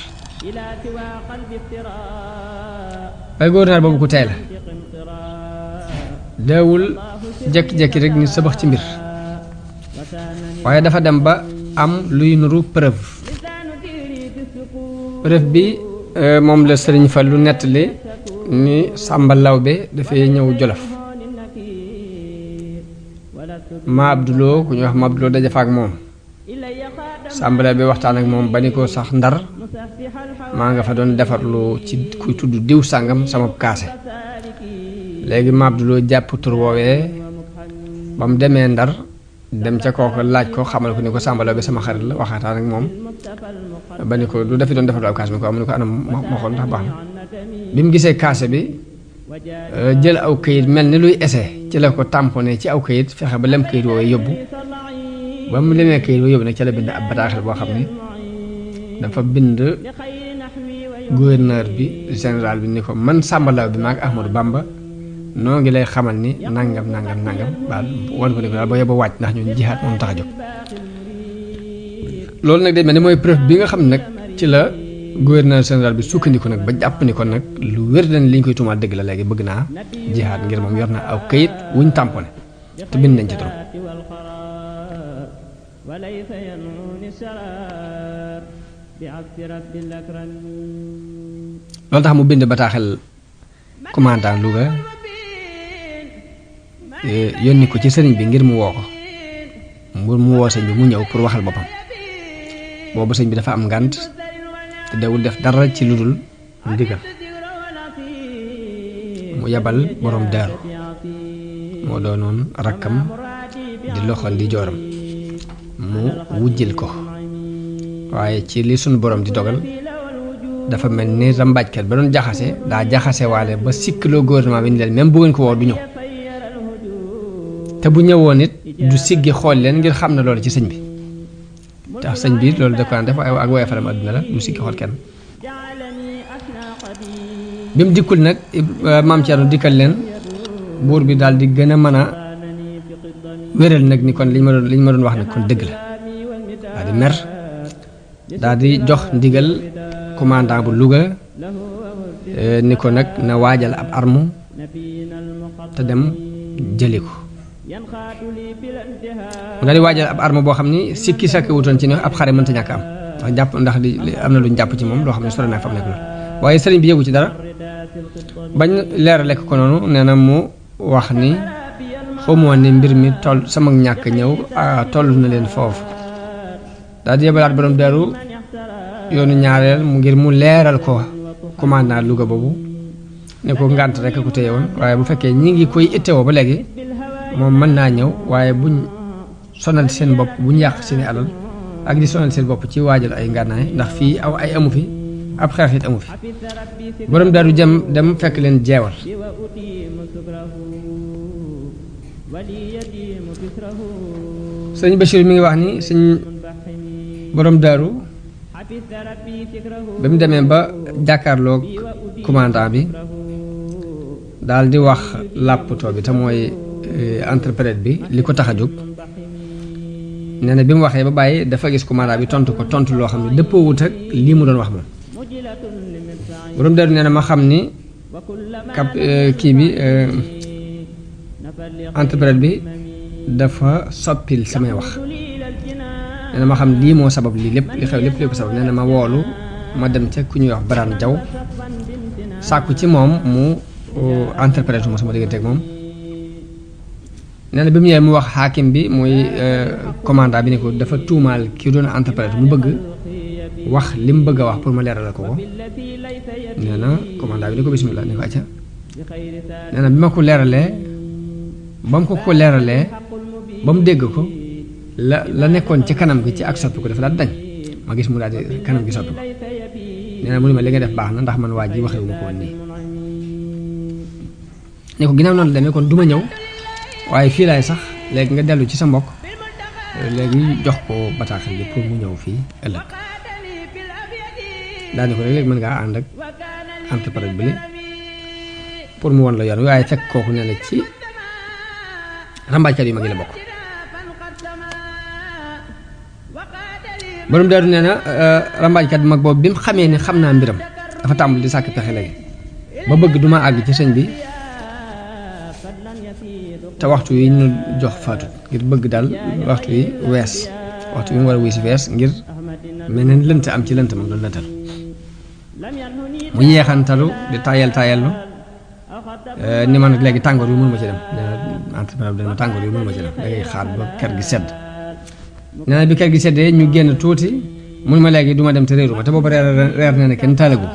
[SPEAKER 1] waaye gouverneur boobu ku tey la deewul jekki-jekki rek ni sabax ci mbir waaye dafa dem ba am luy nuru preuve bi moom la Sëriñ Fallu nettali ni Sàmba Lawbe dafay ñëw Jolof ma Abduloo ku ñuy wax ma Abduloo daje fa ak moom Sàmba Lawbe waxtaan ak moom ba ni ko sax Ndar maa nga fa doon defarlu ci kuy tudd diw sàngam sama kaase léegi ma Abduloo jàpp tur woowee ba mu demee Ndar dem ca kooku laaj ko xamal ko ni ko Sàmba Lawbe sama xarit la waxataan ak moom ba ni ko du dafi doon defarlu ab kaase bi ko am ni ko anam ma xool ndax baax na bi mu gisee kaase bi jël aw këyit mel ni luy ese ci la ko tamponné ci aw këyit fexe ba lem këyit woowee yóbbu ba mu lemee këyit woowee yóbbu nag ca la bind ab bataaxel boo xam ne dafa bind gouverneur bi général bi ni ko man Sàmba Lawbe bi maag Ahmadou Bamba noo ngi lay xamal ni nangam baal wan ko ni ko daal ba yóbbu wàcc ndax ñun jihaat moom tax a jóg loolu nag day mel ni mooy preuve bi nga xam ne nag ci la gouverneur général bi sukkandiku nag ba jàpp ni kon nag lu wér dañ li ñu koy tuumaal dëgg la léegi bëgg naa jihaat ngir moom yor na aw këyit wuñ tamponné te bind nañ ci trop loolu tax mu bind bataaxel commandant Louga yónni ko ci sëriñ bi ngir mu woo ko mu woo sëñ bi mu ñëw pour waxal boppam boobu sëñ bi dafa am ngànt te dewul def dara ci lu dul ndigal mu yebal borom daaru moo doonoon rakkam di loxol di jooram mu wujjil ko waaye ci li sunu borom di dogal dafa mel ni rambaajkat ba doon jaxase daa jaxase waale ba sikkloo gouvernement bi ni leen même bu ngeen ko woo du ñëw te bu ñëwoon it du siggi xool leen ngir xam na loolu ci sëñ bi tax sëñ bi loolu da ko daan def ak woye faram adduna la du siggi xool kenn bi mu dikkul nag maam Thierno dikkal leen buur bi daal di gën a mën a wéral nag ni kon liñ ma doon wax nag kon dëgg la daal di mer daal di jox ndigal commandant bu Louga ni ko nag na waajal ab arme te dem jëli ko mu daal di waajal ab arme boo xam ni sikki sakki wutoon ci ne ab xare mënta ñàkk am ndax li am na luñ jàpp ci moom loo xam ne sore naa fa mu nekk loolu waaye sëriñ bi yëgu ci dara bañ leerale ko noonu nee na mu wax ni xamoon ni mbir mi toll sama ñàkk ñëw toll na leen foofu daal di yebalaat borom daaru yoonu ñaareel mu ngir mu leeral ko commandant Louga boobu ne ko ngànt rek ku téye woon waaye bu fekkee ñi ngi koy ittewoo ba léegi moom mën naa ñëw waaye buñ sonal seen bopp buñ yàq seeni alal ak di sonal seen bopp ci waajal ay ngànnaay ndax fii aw ay amu fi ab xeex it amu fi borom daaru jëm dem fekk leen jeewal sëñ Bachir mi ngi wax ni sëñ borom daaru ba mu demee ba jàkkaarloog commandant bi daal di wax làpptoo bi te mooy interprète bi li ko tax a jóg nee na bi mu waxee ba bàyyi dafa gis commandant bi tontu ko tontu loo xam ne dëppoowut ak lii mu doon wax moom borom daaru nee na ma xam ni kii bi interprète bi dafa soppil samay wax nee na ma xam lii moo sabab lii lépp li xew lépp ko sabab nee na ma woolu ma dem ca ku ñuy wax Baraan Jaw sàkku ci moom mu interprète ma sama diggante ak moom nee na bi mu ñëwee mu wax xaakim bi muy commandant bi ne ko dafa tuumaal ki doon interprète mu bëgg wax li mu bëgg a wax pour ma leeralal ko nee na commandant bi ne ko bismillah ne ko acca nee na bi ma ko leeralee ba mu ko leeralee ba mu dégg ko la nekkoon ci kanam gi ci ak soppi ko dafa daal dañ ma gis mu daal di kanam gi soppi ko nee na mu ne ma li nga def baax na ndax man waa ji waxewu ma ko woon nii ne ko ginnaaw noonu la demee kon du ma ñëw waaye fii laay sax léegi nga dellu ci sa mbokk léegi jox ko bataaxal bi pour mu ñëw fii ëllëg daal di ko léegi mën ngaa ànd ak interprète bi pour mu won la yoon waaye fekk kooku ne la ci rambaajkat yu mag yi la bokk borom daaru nee na rambaajkat bu mag boobu bi mu xamee ni xam naa mbiram dafa tàmbali di sàkk pexe léegi ba bëgg duma àgg ci sëñ bi te waxtu yi ñu jox faatu ngir bëgg daal waxtu yi wees waxtu yi mu war a wuy si wees ngir meneen lënt am ci lënt moom doon lëntal mu yeexantalu di tayallu ni man léegi tàngoor yu mënu ma ci dem entrepreneur dana tàngoor yu mënu ma ci dem da ngay xaar ba kër gi sedd nee na bi kër gi seddee ñu génn tuuti mun ma léegi du ma dem te réeru ma te boobu reer nee na kenn taalagu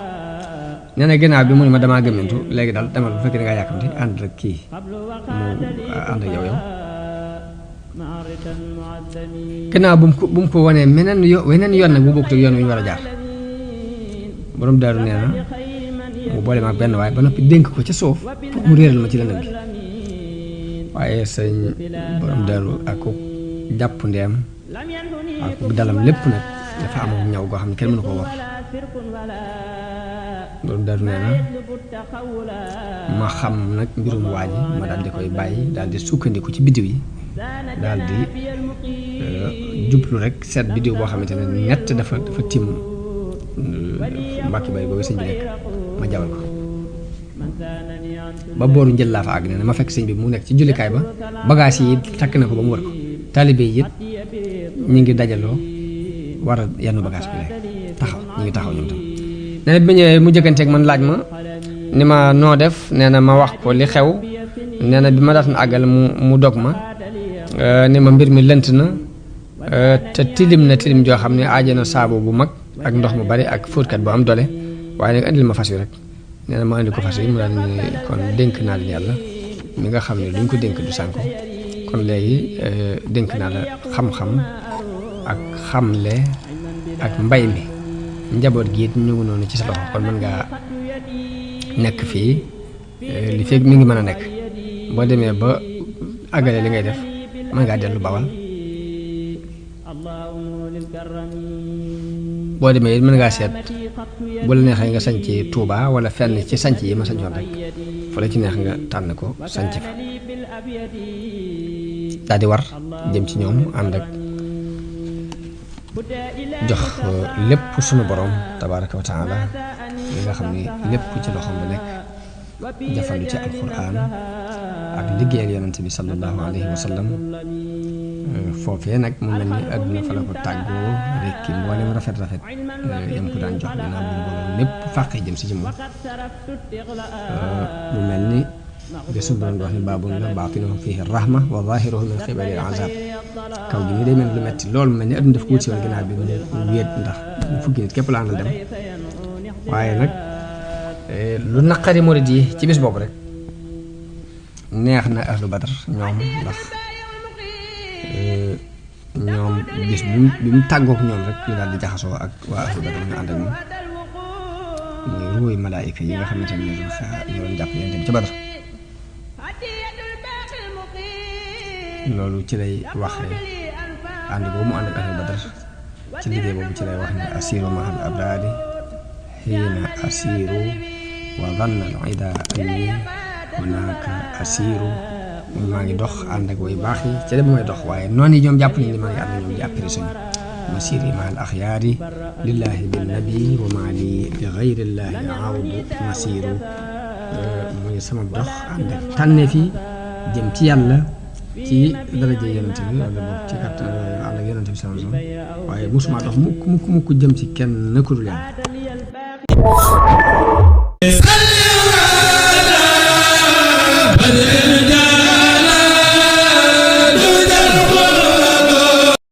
[SPEAKER 1] nee na ginnaaw bi mu ne ma damaa gëmmentu léegi daal demal bu fekkee da ngaa yàkkamti ànd rek kii mu ànd ak yow ginnaaw bu mu ko wanee weneen yoon nag bu bokkut ak yoon wi ñu war a jaar borom daaru nee na mu boole ma ak benn waaye ba noppi dénk ko ca suuf pour mu réeral ma ci lëndëm gi waaye sëñ borom daaru ak ko jàpp ndeem ak bu dalam lépp nag dafa am ñaw goo xam ne kenn mënu ko war borom daaru nee na ma xam nag mbirum waa ji ma daal di koy bàyyi daal di sukkandiku ci biddiw yi daal di jublu rek seet biddiw boo xamante ne ñett dafa tiim mbàkki bari boobu sëñ bi nekk ma jawal ko ba booru njël laa fa àgg nee na ma fekk sëñ bi mu nekk ci jullikaay ba bagage yi takk na ko ba mu wër ko taalibe yi it ñi ngi dajaloo war a yenn bagage bi lay taxaw ñi ngi taxaw ñoom tam nee na bi ma ñëwee mu jëkkanteeg man laaj ma ni ma noo def nee na ma wax ko li xew nee na bi ma daan àggal mu dog ma ni ma mbir mi lënt na te tilim na tilim joo xam ne aaja na saabu bu mag ak ndox mu bari ak fóotkat bu am doole waaye nag andil ma fas wi rek nee na ma andi ko fas wi mu daal ni kon dénk naa leen yàlla mi nga xam ne luñ ko dénk du sànko kon léegi dénk naa la xam-xam ak xamle ak mbay mi njaboot gi it ñu ngi noonu ci sa loxo kon mën ngaa nekk fii li fekk mi ngi mën a nekk boo demee ba àggale li ngay def mën ngaa dellu Bawal boo demee it mën ngaa seet bu la neexee nga sañc Touba wala fenn ci sañc yi ma sañcoon rek fu la ci neex nga tànn ko sañc fa daal di war jëm ci ñoom ànd ak jox lépp sunu borom tabaraka wa taala li nga xam ne lépp ci loxoom la nekk jafandu ci alquran ak liggéeyal yonente bi sallallahu alayhi wa sallam foofee nag mu mel ni àdduna fa la ko tàggoo rek ki mboolem rafet-rafet yam ko daan jox dinaa bu mbooloo lépp fàqee jëm si ci moom mu mel ni de suñu borom di wax ni baabun la baatinuhu fiihi rahma wa zaahiruhu min qibali al-azaab kaw gi nii day mel lu metti loolu mel ni àdduna daf ko wut si woon ginnaaw bi mu wéet ndax fukki nit képp la àndal dem waaye nag lu naqari murid yi ci bis boobu rek neex na ahlu badar ñoom ndax ñoom bis bi mu tàggook ñoom rek ñu daal di jaxasoo ak waa ahlu badar ñu ànd ak moom muy ruuy malaayika yi nga xamante ne ñoo doon jàpp leen dem ca badar loolu ci lay waxee ànd boobu mu ànd ak ahlu badar ci liggéey boobu ci lay wax ne asiru mahal abrari xiina asiru wa zanna al ida anni hunaka asiru maa ngi dox ànd ak way baax yi ca dem mooy dox waaye noonu yi ñoom jàpp nañ ni maa ngi ànd ak ñoom di apprécié masiri mahal axyaari lillahi bin nabi wa maa li li gayrillahi awdu masiru muy sama dox ànd ak tànneef yi jëm ci yàlla ci daraja yonente bi wala boog ci kàttan ànd ak yonente bi sama zone waaye musuma dox mukk jëm ci kenn ku dul yàlla